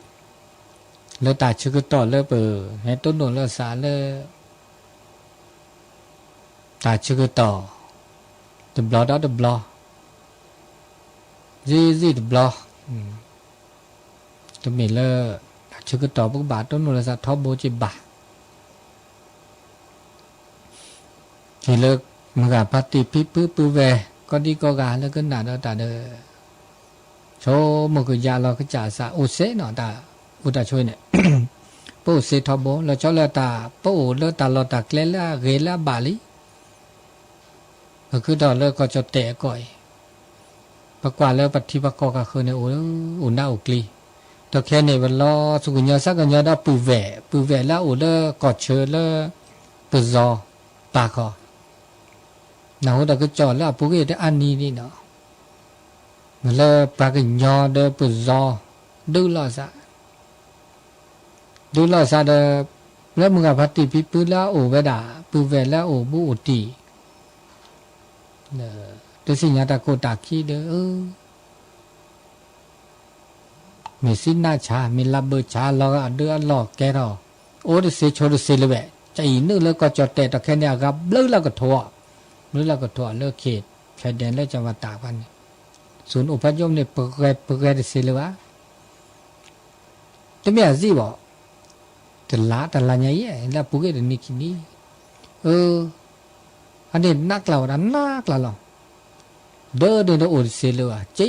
လၢတၢ်ဆၢကတီၢ်လၢပ ဟဲတိၢ်နီၣ်လိာ်သးလၢ တၢ်ဆၢကတီၢ် တဘျီဒီးတဘျီ ယံာ်ယံာ်တဘျီ တမ့ၢ်လၢ တၢ်ဆၢကတီၢ်ပကဘၣ်တိၢ်နီၣ်လိာ်သးထီဘိက့ၤဘၣ် တုၤလၢမုၢ်ဂၤဖါတံၢ်ဖံဖုပုၢ်ဝဲၢ် ကီၢ်ဒံကီၢ်ဂၤလၢကနၣ်ဒီးတၢ်ဒီး ဆိကမိၣ်ကယၢ်လီၤကစၢ်သးအိၣ်စ့ၢ်နီၤ တၢ်အိၣ်တၢ်ဆိးန့ၣ် ပအိၣ်စ့ထီဘိ လီၤဆီလၢတၢ် ပအိၣ်လၢတၢ်လီၢ်တၢ်ကျဲလၢအဂ့ၤလၢအဘၣ်လံ ပဃုထီၣ်လၢကီၢ်ကၠီၣ်တဲၣ်အကီၢ်အံၤ ပကွၢ်လၢပထံပကီၢ်ကဃၢၤန့ၣ် အိၣ်နးအိၣ်ကျံၤ ဒီးခဲန့ၣ် ပလီၤသူၣ်ကညီၤသးကညီၤဒီးပုၢ်ဝဲၢ် ပုၢ်ဝဲၢ်လၢအအိၣ်လၢကီၢ်ဆၢလၢ ပယီၤပာ်ခီ နၢ်ဟူဒီးကစီၣ်လၢအပူၤကွံာ်တအါနံၤဒ်နီၤ လၢပှၤကညီဒီးပယီၤ ဒုးလိာ်သး ဒုးလိာ်သးဒီး လၢမုၢ်ဂၤဖါတံၢ်ဖံဖုလၢအအိၣ်ဝဲဒၣ် ပုၢ်ဝဲၢ်လၢအအိၣ်ဘူးအိၣ်တံၢ် တသ့ၣ်ညါတၢ်ကိၢ်တၢ်ခံဒီး မ့ၢ်သံနါဆါ မ့ၢ်လၢဘၢၣ်ဆါ လီၤဂာ်အဒုးအလီၢ်ကဲထီၣ် အိၣ်တသ့ဆိးတသ့လၢၤဘၣ် ကအံၤနုာ်လၢကီၢ်ကၠီၣ်တဲၣ် ဒီးခဲန့ၣ်အဂၤဘျုးလၢကထိးအီၤ ဘျုးလၢကထိးအီၤလၢ ခဲဒဲး လၢကၠီၤပၤတၢ်ဖဲန့ၣ် သူၣ်အိၣ်ဖးယိၣ်န့ၣ် ပဂဲၤပဂဲၤတသ့လၢၤဘၣ် တမ့ၢ်အသံဘၣ် တလါတလါညါအံၤ လၢအပူၤကွံာ်တနံၤခံနံၤ အၢ အန့ၣ်နးကျါဝဲဒၣ်နး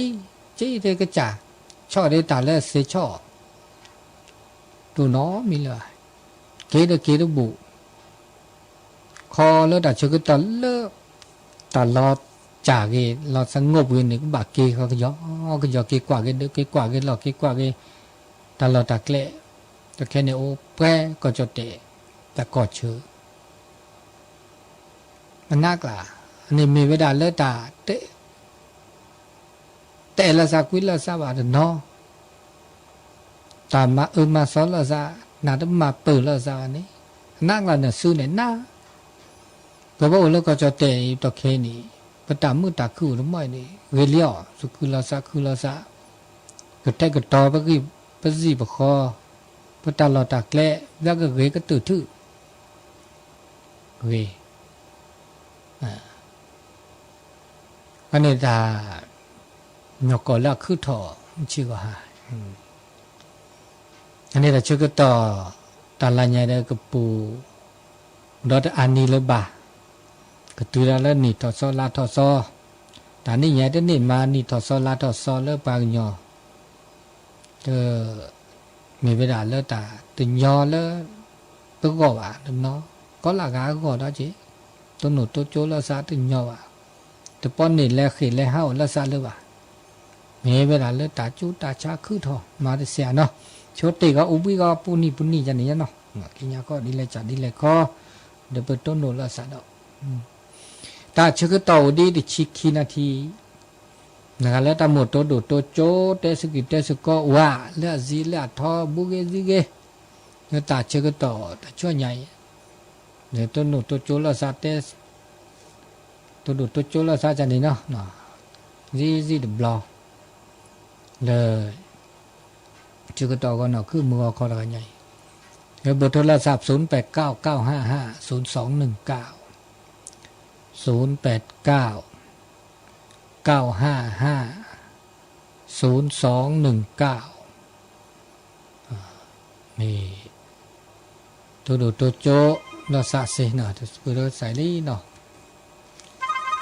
ကျါလီၤ ဒၢဒၢဒၢအိၣ်တသ့လၢၤဘၣ် က့ က့ဒ်ကစၢ် ဆီၣ်ဒ်တၢ်လၢအသ့ဆီၣ် တိၢ်နီၣ်မံၤလၢၤဘၣ် က့ဒီးက့တဘူၣ် ခီလၢတၢ်ဆၢကတီၢ်လၢ တၢ်လီၤစၢ်ဂ့ၤ လီၤသငိၣ်ပှ့ၤန့ၣ် ကဘၣ်က့ၤဃီကယီကယီ က့ၤကွၢ်က့ၤဒၢ က့ၤကွၢ်က့ၤလီၢ် က့ၤကွၢ်က့ၤ တၢ်လီၢ်တၢ်ကျဲ တခဲန့ၣ်အိၣ်ပှဲၤကီၢ်ကၠီၣ်တဲၣ် တၢ်ကီၢ်ဆၢ အနးကျါ န့ၣ်မ့ၢ်ဝဲဒၣ်လၢတၢ် တအဲၣ်လီၤသးကွံလီၤသးဘၣ်တနီၤ, တၢ်မၤအၢမၤသီလီၤသး, နတမၤပၢၢ်လီၤသးဘၣ်န့ၣ်, အနးကျါန့ၣ်စုန့ၣ်နး, ပဘၣ်အိၣ်လၢကီၢ်ကၠီၣ်တဲၣ်အံၤတၢ်ခဲအံၤန့ၣ်, ပတၢ်မုာ်တၢ်ခုအိၣ်တမံၤအံၤန့ၣ် ဂ့ၤလံအီၤ, စူးခုလီၤသးခုလီၤသး, ကတဲာ်ကတီၤပဂံၢ်ပစံၣ်ပဃီ, ပတၢ်လီၢ်တၢ်ကျဲ, ဘၣ်ကဂ့ၤကတၢၢ်ထူၣ်, ဂ့ၤ အန့ၣ်တၢ် ညီၢ်ကီၢ်လၢအခုၣ်ထီၣ်ဆံးဂီၤဟါ, အန့ၣ်တၢ်ဆၢကတီၢ် တၢ်လၢညါဒီးကပူၤ ဒီးတအါနံၤလၢၤဘၣ်, ကတုၤဒၣ်လၢနံၣ်ထီၣ်သီလါထီၣ်သီ, တၢ်နံၣ်ညါတန့ၢ်မၤနံၣ်ထီၣ်သီလါထီၣ်သီလၢပှၤကညီ မ့ၢ်ဝဲဒၣ်လၢတၢ်တညီလၢ တဂီၢ်ဘၣ်တနီၤ, ကီလၢဂၤအဂီၢ်ဒီးက့ၤ, တိၢ်နီၣ်တိၢ်ကၠိလၢသးတညီဘၣ်, တပီန့ၢ်လဲၤဃ့ၢ်လဲၤဟးအိၣ်လၢသးလၢၤဘၣ်, မ့ၢ်ဝဲဒၣ်လၢတၢ်ကၠူတၢ်ဆါခုၣ်ထီၣ်မၤတစဲးနီၤ, ဆိတ့ၢ်ဂီၤအိၣ်ဘှံးဂီၤပူၤနံၤပူၤနံၤယၤန့ၣ်ယနီၤ, က့ညါခီဒ်လဲၣ်စးဒ်လဲၣ်ခီ, ဒီးပတိၢ်နီၣ်လၢသးဒီး တၢ်ဆၢကတီၢ်အိၣ်ဒ်တဆံခံနၣ်ထံ, နဂၤလၢတၢ်မိၣ်တိၢ်ဒိၣ်တိၢ်ကၠိ တဲစကံၢ်တဲစကီဝဲ လၢအစံးလၢအထီ ဘူးဂ့ၤစံးဂ့ၤ, လၢတၢ်ဆၢကတီၢ်တၢ်ဆူညါအံၤ, တိၢ်နီၣ်တိၢ်ကၠိလၢသးတဲ, တိၢ်ဒိၣ်တိၢ်ကၠိလၢသးကန့ၣ်နီၤ, စံးစံးတဘျီ, လၢ ဆၢကတီၢ်ဂီၤနီၢ်ခုၣ်မုၢ်ဂီၤခီတဂၤညါအံၤ, လၢဘိးထိလၢသး သုၣ်ပၢၣ်ကၠၢ် ကၠၢ်ဟၣ်ဟၣ် သုၣ်သွင်ၣ်ၣ်ကၠၢ်, သုၣ်ပၢၣ်ကၠၢ် ကၠၢ်ဟၣ်ဟၣ် သုၣ်သွင်ၣ်ၣ်ကၠၢ်, မ့ၢ် တိၢ်ဒိၣ်တိၢ်ကၠိ လီၤသးစ့ၢ်နီၤ တစပူၤဒီးစဲးလံနီၤ, အ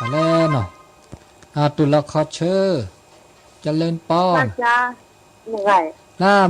လဲၣ်နီၤ, အတူၢ်လီၤခီဆၢ, ကလၢပီ, လၢ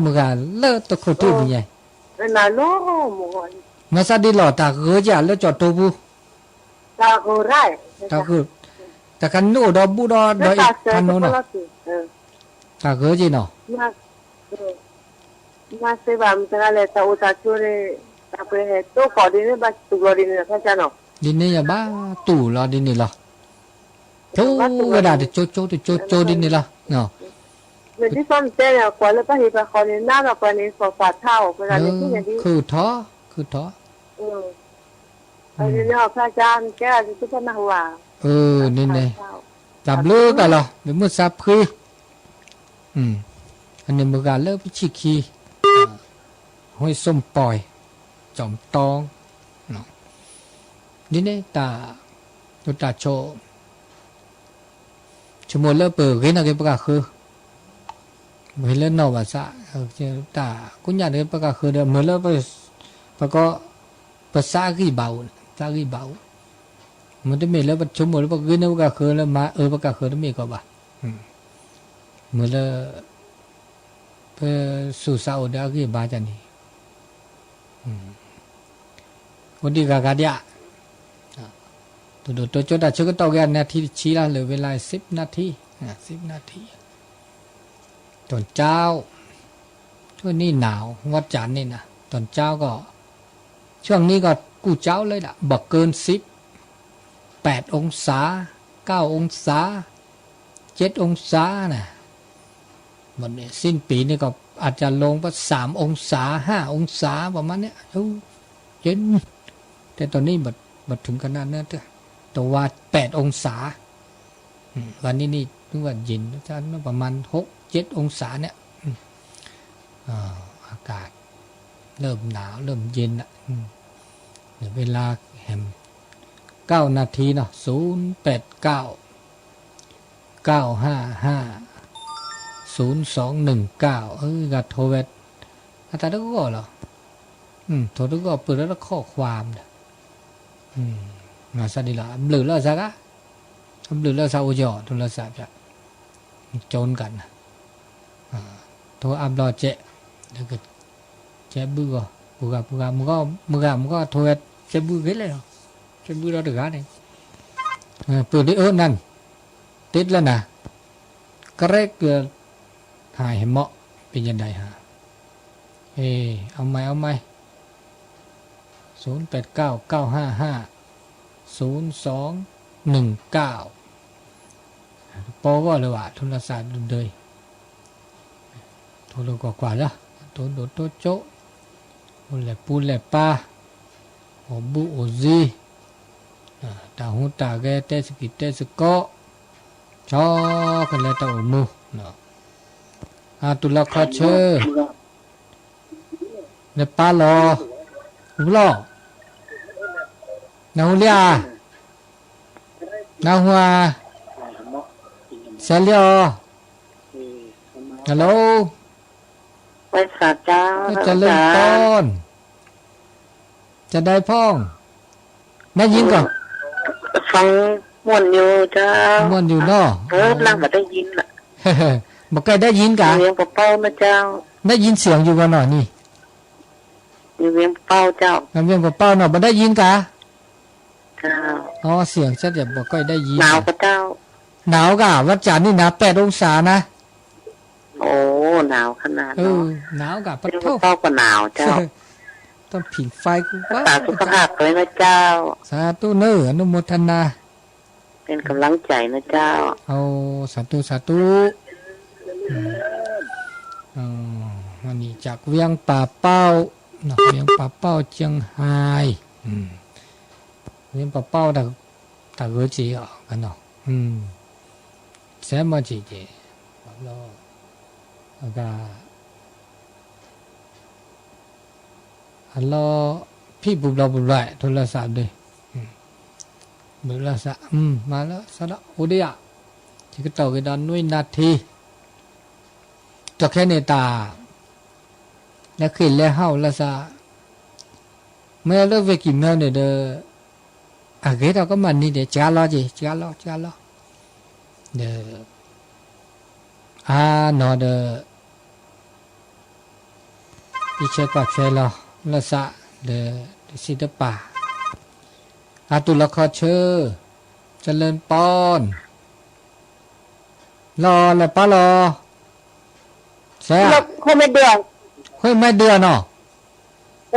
မုၢ်ဂၤလၢတခိၣ်ထံၣ်ပူၤညါ, မၤသးဒ်လီၤတၢ်ဂၢၢ်ကၢ်လၢကၠီၣ်တိပူၤ, တၢ်ဂၢၢ်, တၢ်ခါနုာ်အိၣ်ဒီးဘူးဒီးဒီးအံၤဖးနိနီၤ, တၢ်ဂၢၢ်က့ၤနီၤ, မၤစ့ဘၣ်မတၤလဲၣ် တၢ်အိၣ်တၢ်ဆိးန့ၣ်, တၢ်ပှဲၤဟဲတိကီၢ်ဒ်န့ၣ် ဘၣ်တူၢ်လီၤဒ်န့ၣ်လီၤ, ဖဲကၢ်နီၤ, ဒ်န့ၣ်ယဘၣ်တူၢ်လီၤဒ်န့ၣ်လီၤ, ဆိဝဲဒၣ်တကၠိကၠိတကၠိကၠိဒ်န့ၣ်လီၤ, မ့ၢ်ဒ်သိးနတဲန့ၣ် ကွၢ်လၢပှၤဟ့ၣ်ပှၤဃီန့ၣ် နါဒီးပှၤန့ၣ် စီၤပၤထါအီၤ ပှၤဒၣ်န့ၣ် ခုၣ်ထီၣ်, ခုၣ်ထီၣ်, န့ၣ်, တၢ်ဘျုးတၢ်လီၤ မ့ၢ်မုၢ်ဆါဖှံ, အန့ၣ်မုၢ်ဂၤလၢပဆံၣ်ခံ, ဟိစိၣ်ပီၢ်, ကၠီၣ်တီ, ဒ်န့ၣ်တၢ်, တၢ်ဆိ ဆိကမိၣ်လၢပဂ့ၤနီၢ်က့ၤပကဃၢၤ, ပဂ့ၤလၢနီၢ်ဘၣ်ဆၣ်, တၢ်ကိးညါဒီးပကဃၢၤဒီး မ့ၢ်လၢ ပကီ, ပသးဂံၢ်ဘါအိၣ်, သးဂံၢ်ဘါအိၣ်, မ့တမ့ၢ်လၢပဆိကမိၣ်လၢပဂ့ၤန့ၢ်ပကဃၢၤလၢမၤအၢပကဃၢၤတမ့ၢ်ကီးဘၣ်, မ့ၢ်လၢ ပသူၣ်သးအိၣ်ဒီးအဂံၢ်အဘါန့ၣ် အိၣ်ဒံးဂၤဂၤဒံးဧါ, တိၢ်ဒိၣ်တိၢ်ကၠိတၢ်ဆၢကတီၢ်က့ၤ နၣ်ထံတဆံလီၤ လၢဝဲလၢ สิบนาที, สิบนาที, ตอนเช้า, ช่วงนี้หนาว วันจันทร์นี่นะ ตอนเช้าก็ ช่วงนี้ก็ เก้าองศา เลยล่ะ บ่เกิน สิบ แปดองศา เก้าองศา เจ็ดองศานะ หมดเนี่ย สิ้นปีนี่ก็อาจจะลงก็ สามองศา ห้าองศา ประมาณเนี้ย โอ้ เย็น แต่ตอนนี้บ่ บ่ถึงขนาดนั้นเด้อ แต่ว่า แปดองศา อืม วันนี้นี่ถือว่าเย็น ประมาณ หกเจ็ดองศา เนี่ย อืม อ่า อากาศ เริ่มหนาว เริ่มเย็นละ อืม เหลือเวลาแหม เก้านาทีเนาะ ศูนย์แปดเก้า เก้าห้าห้า ศูนย์สองหนึ่งเก้า เออ กะโทรแวะ အတၢ်တဂီၢ်လီၤ ထိၣ်တဂီၢ် ပၢၢ်ဒီးတၢ် ข้อความ ဒီး မၤသးဒ်လီၤ အဘျုးလၢသးဂၤ အဘျုးလၢသးအိၣ်ယီၤ ထိၣ်လၢသးပျၢ် ကၠိကၢ်နၤ ထိၣ်အါဘျီကဲး ကဲးဘုၣ်ဂီၢ် ပှၤဂၤပှၤဂၤ မုၢ်ဂီၢ်မုၢ်ဂၤ ထိၣ်ဝဲ ကဲးဘုၣ်ဂ့ၤလဲၣ်လီၤ ကဲးဘုၣ်ဒီးတဂၤန့ၣ် ပၢၢ်ဒ်အၢနၢ် တ့လၢနၤ ကရဲၣ်က ဟါဟဲမီၣ် เป็นยังไงฮะ เอ เอาใหม่ เอาใหม่ ศูนย์แปดเก้า เก้าห้าห้า ศูนย์สองหนึ่งเก้า ပီဂီၢ်လၢၤဘၣ် โทรศัพท์ဒုး ထိၣ်လိာ်ကွၢ်ကွၢ်လၢ တိၢ်ဒိၣ်တိၢ်ကၠိ အိၣ်လဲၣ်ပူၤလဲၣ်ပၢ် အိၣ်ဘူးအိၣ်စံ တၢ်ဟူးတၢ်ဂဲၤ တဲစကံၢ်တဲစကီး ဆီကလဲၤတၢ်အိၣ်မူ အတူၢ်လီၤခီဆၢ နပၢ်လီၤ ဟူလီၤ နဟူလံဧါ နဟူဧါ စဲးလံအီၤ hello เจริญพร จะได้พ่อง ได้ยินก่อน ฟังม่วนอยู่เจ้า ม่วนอยู่เนาะ เออ นั่งก็ได้ยินละ บอกใกล้ได้ยินกะ เสียงเบาๆนะเจ้า ได้ยินเสียงอยู่ก่อนเนาะนี่ อยู่เวียงเป้าเจ้า เวียงเป้าเนาะ บ่ได้ยินกะ เจ้า อ๋อ เสียงชัดแต่บ่ค่อยได้ยิน หนาวกะเจ้า หนาวกะ วันจันทร์นี่นะ แปดองศานะ โอ้ หนาวขนาดเนาะ เออ หนาวกะ เวียงเป้าก็หนาวเจ้า ต้องผิงไฟกูว่า รักษาสุขภาพด้วยนะเจ้า สาธุเนอะ อนุโมทนา เป็นกำลังใจนะเจ้า โอ้ สาธุ สาธุ อืม อ๋อ วันนี้จากเวียงป่าเป้าเนาะ เวียงป่าเป้า เชียงฮาย อืม เวียงป่าเป้า ตะ ตะเกอเจอกันเนาะ อืม แซมมาเจเจ แล้ว แล้วก็ အလီၢ်ဖံးပူၤဘျီပူၤဘျီ โทรศัพท์ဒုး โทรศัพท์ မၤလၢ စးဒီး အိၣ်ဒံးဧါ ယကတီၢ်က့ၤဒီးနွံနၣ်ထံ ဒီးခဲန့ၣ်တၢ် လဲၤဃ့ၢ်လဲၤဟးအိၣ်လၢစး မ့ၢ်လၢဝ့ၢ်ကံၢ်မၢန့ၣ်ဒီး အဂ့ၤထီၣ်ကမၣ်နံၤဒီး စှၤလီၤက့ၤ စှၤလီၤ စှၤလီၤ ဒီး အါနီၤဒီး ပဆဲကွၢ်ဆဲလီၤ လၢစး ဒီး တစံးတပာ် အတူၢ်လီၤခီဆၢ เจริญพร လီၤလဲၤပၢ်လီၤ စဲ ခွ့ၣ်မဲဒုးနီၤ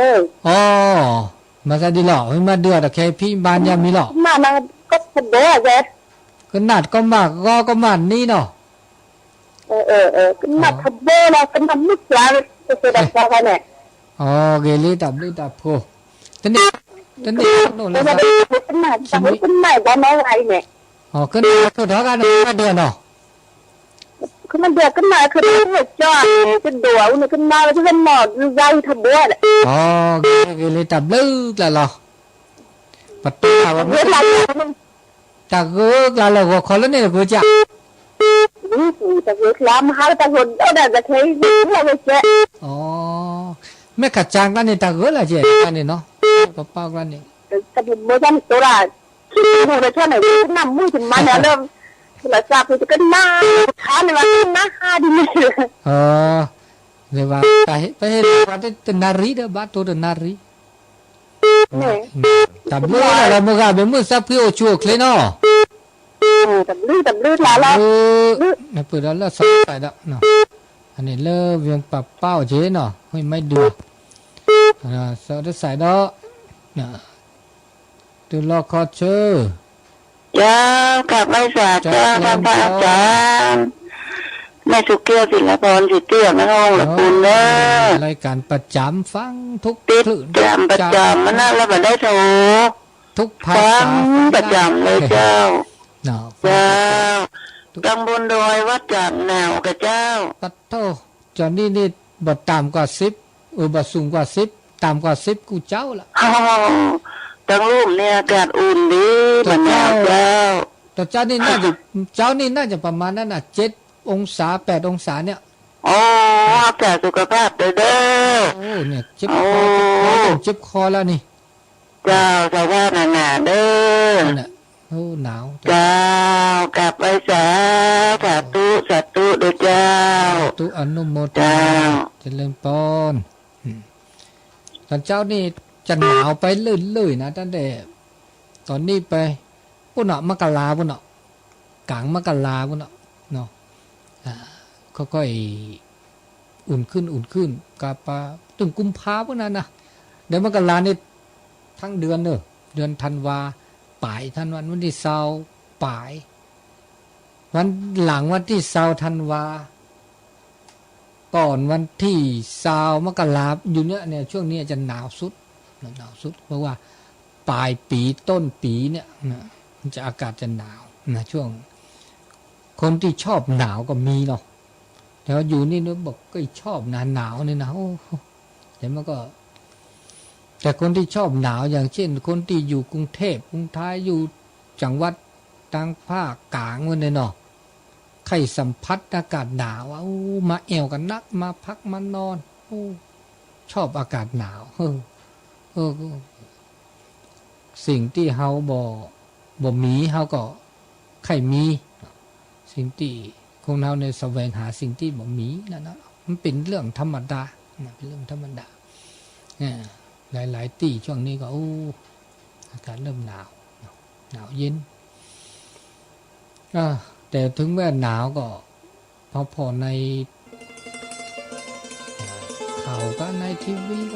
အိ မၤသးဒ်လီၤ ခွ့ၣ်မဲဒုးဒီး ခဲဖံးဘါညါမံၤလီၤ ကနၣ်တကီၢ်မးကီကမၣ်နံၤနီၤ ကနၣ်ထဘိလီၤ ကနၣ်မုၢ်ကျါ ကစဲဒီးကျါန့ၣ် အဂ့ၤလံတၢ်ဘျုးတၢ်ဖှိၣ် တန့ၢ် တန့ၢ်နီၢ်လၢ ကနၣ် ကနၣ်ဘၣ်နီၤဂၤအံၤန့ၣ် ကနၣ်ဆိထီၣ်ဂၤန့ၣ် ကနၣ်ဒၢနီၤ ကနၣ်ဒၢ ကနၣ်ဆိထီၣ်ကၠီ ကဒိၣ်အူန့ၣ် ကနၣ်လၢကနၣ် ယၤအံၤထဘိဒီး ဂ့ၤလံတၢ်ဘျုးကျါလီၤ ပတဲ တၢ်ဂၢၢ်ကျါလၢဂီၤခီလၢန့ၣ်တဂ့ၤကၢ် တၢ်ဂၢၢ်ကျါမဟါလၢတၢ်ဂိၢ်ဒိၣ်ဒၣ်တခဲအံၤ မ့ၢ်ခးကၢ်ကျါန့ၣ် တၢ်ဂၢၢ်လၢကဲန့ၣ်နီၤ ပပၢ်ကျါန့ၣ် တၢ်ဘိၣ်န့ၣ်တိၢ်ဒၣ် ခံပူၤလၢဆီန့ၣ် ကနၣ်မုၢ်ကမါန့ၣ်လၢ လၢစးဖုကနၣ် ခါန့ၣ်ဘၣ်ကနၣ်ဟါဒ်န့ၣ် ပဟ့ၣ်လီၤပှၤတနၣ်ရံၣ်ဒီး ဘၣ်တိၢ်တနၣ်ရံၣ် တၢ်ဘျုးလီၤလၢမုၢ်ဂၤ မ့ၢ်မုၢ်သးဖှံအိၣ်ဆူၣ်အိၣ်ချ့နီၤ တၢ်ဘျုး တၢ်ဘျုးလီၤလီၤ နပၢၢ်ဒီးလၢစီၤတစဲးဒီး အန့ၣ်လၢဝ့ၢ်ပာ်ပာ်အီၤက့ၤနီၤ ဝ့ၢ်မဲဒုး စီၤတစဲးဒီး တုၤလီၤခီဆၢ เจ้า กราบไหว้สาเจ้า พระอาจารย์ แม่สุเกี้ยว ศิลปร สิทธิอำนาจวงศ์ ละคุณเด้อ รายการประจำ ฟังทุกคลื่น ติดตามประจำ นะ แล้วมาได้โทร ทุกภาษา ฟังประจำเลยเจ้า เจ้า ตำบลดอยวัดจาดหนาวกับเจ้า ပှၤထီၣ် ကၠီၤနံၣ်န့ၣ် ဘၣ်တၢ်ကၢ်စံး အၢ ဘၣ်ဆူၣ်ကွၢ်စံး တၢ်ကၢ်စံးကူၣ်ကၠီလီၤ တၢ်ကၢ်စံးန့ၣ် အကၢ်အိၣ်လံ ဘၣ်နၢ်ကၢ် တၢ်ကၢ်န့ၣ် ကၠီၤနံၣ်န့ၣ် ပမၤနၢ်နၢ် เจ็ดองศา แปดองศา เนี่ย อ๋อ รักษาสุขภาพเด้อ โอ้ เนี่ย เจ็บคอ เจ็บคอ เริ่มเจ็บคอแล้วนี่ เจ้า สภาพหนาๆ เด้อ นั่นน่ะ โอ้ หนาว เจ้า กราบไหว้สา สาธุ สาธุ เด้อเจ้า สาธุ อนุโมทนา เจ้า เจริญพร อืม ตอนเช้านี่จะหนาวไปเรื่อยๆ นะ ตั้งแต่ตอนนี้ไป ပုၢ်နီၣ် มกรา ပုၢ်နီၣ် กลางมกรา ပုၢ်နီၣ် เนาะ อ่า ค่อยๆ อุ่นขึ้น อุ่นขึ้น กาปา ตึงกุมภาพันธ์นะนะ เดือนมกราเนี่ย ทั้งเดือนเนอะ เดือนธันวา ปลายธันวา วันที่ซาว ปลาย วันหลังวันที่ซาวธันวา ก่อนวันที่ซาวมกรา อยู่เนี่ย เนี่ย ช่วงนี้จะหนาวสุด หนาวสุด เพราะว่าปลายปีต้นปีเนี่ยนะ มันจะ อากาศจะหนาวนะ ช่วง คนที่ชอบหนาวก็มีเนาะ แต่ว่าอยู่นี่นะ บอกก็ชอบนะ หนาวนี่นะ โอ้ แต่มันก็ แต่คนที่ชอบหนาว อย่างเช่น คนที่อยู่กรุงเทพฯ กรุงไทย อยู่จังหวัด ทางภาคกลาง วันนี้เนาะ ใครสัมผัสอากาศหนาวอะ โอ้ มาแอ่วกันนัก มาพักมานอน โอ้ ชอบอากาศหนาว เออ เออ สิ่งที่เฮาบ่ บ่มี เฮาก็ใค่มี สิ่งที่ คนเฮาเนี่ยแสวงหาสิ่งที่บ่มีนั่นนะ มันเป็นเรื่องธรรมดานะ เป็นเรื่องธรรมดา เอ่อ หลายๆ ที่ช่วงนี้ก็ โอ้ อากาศเริ่มหนาวเนาะ หนาวเย็น อ่า แต่ถึงแม้หนาวก็ พอๆ ใน เอ่อ ข่าวก็ในทีวีก็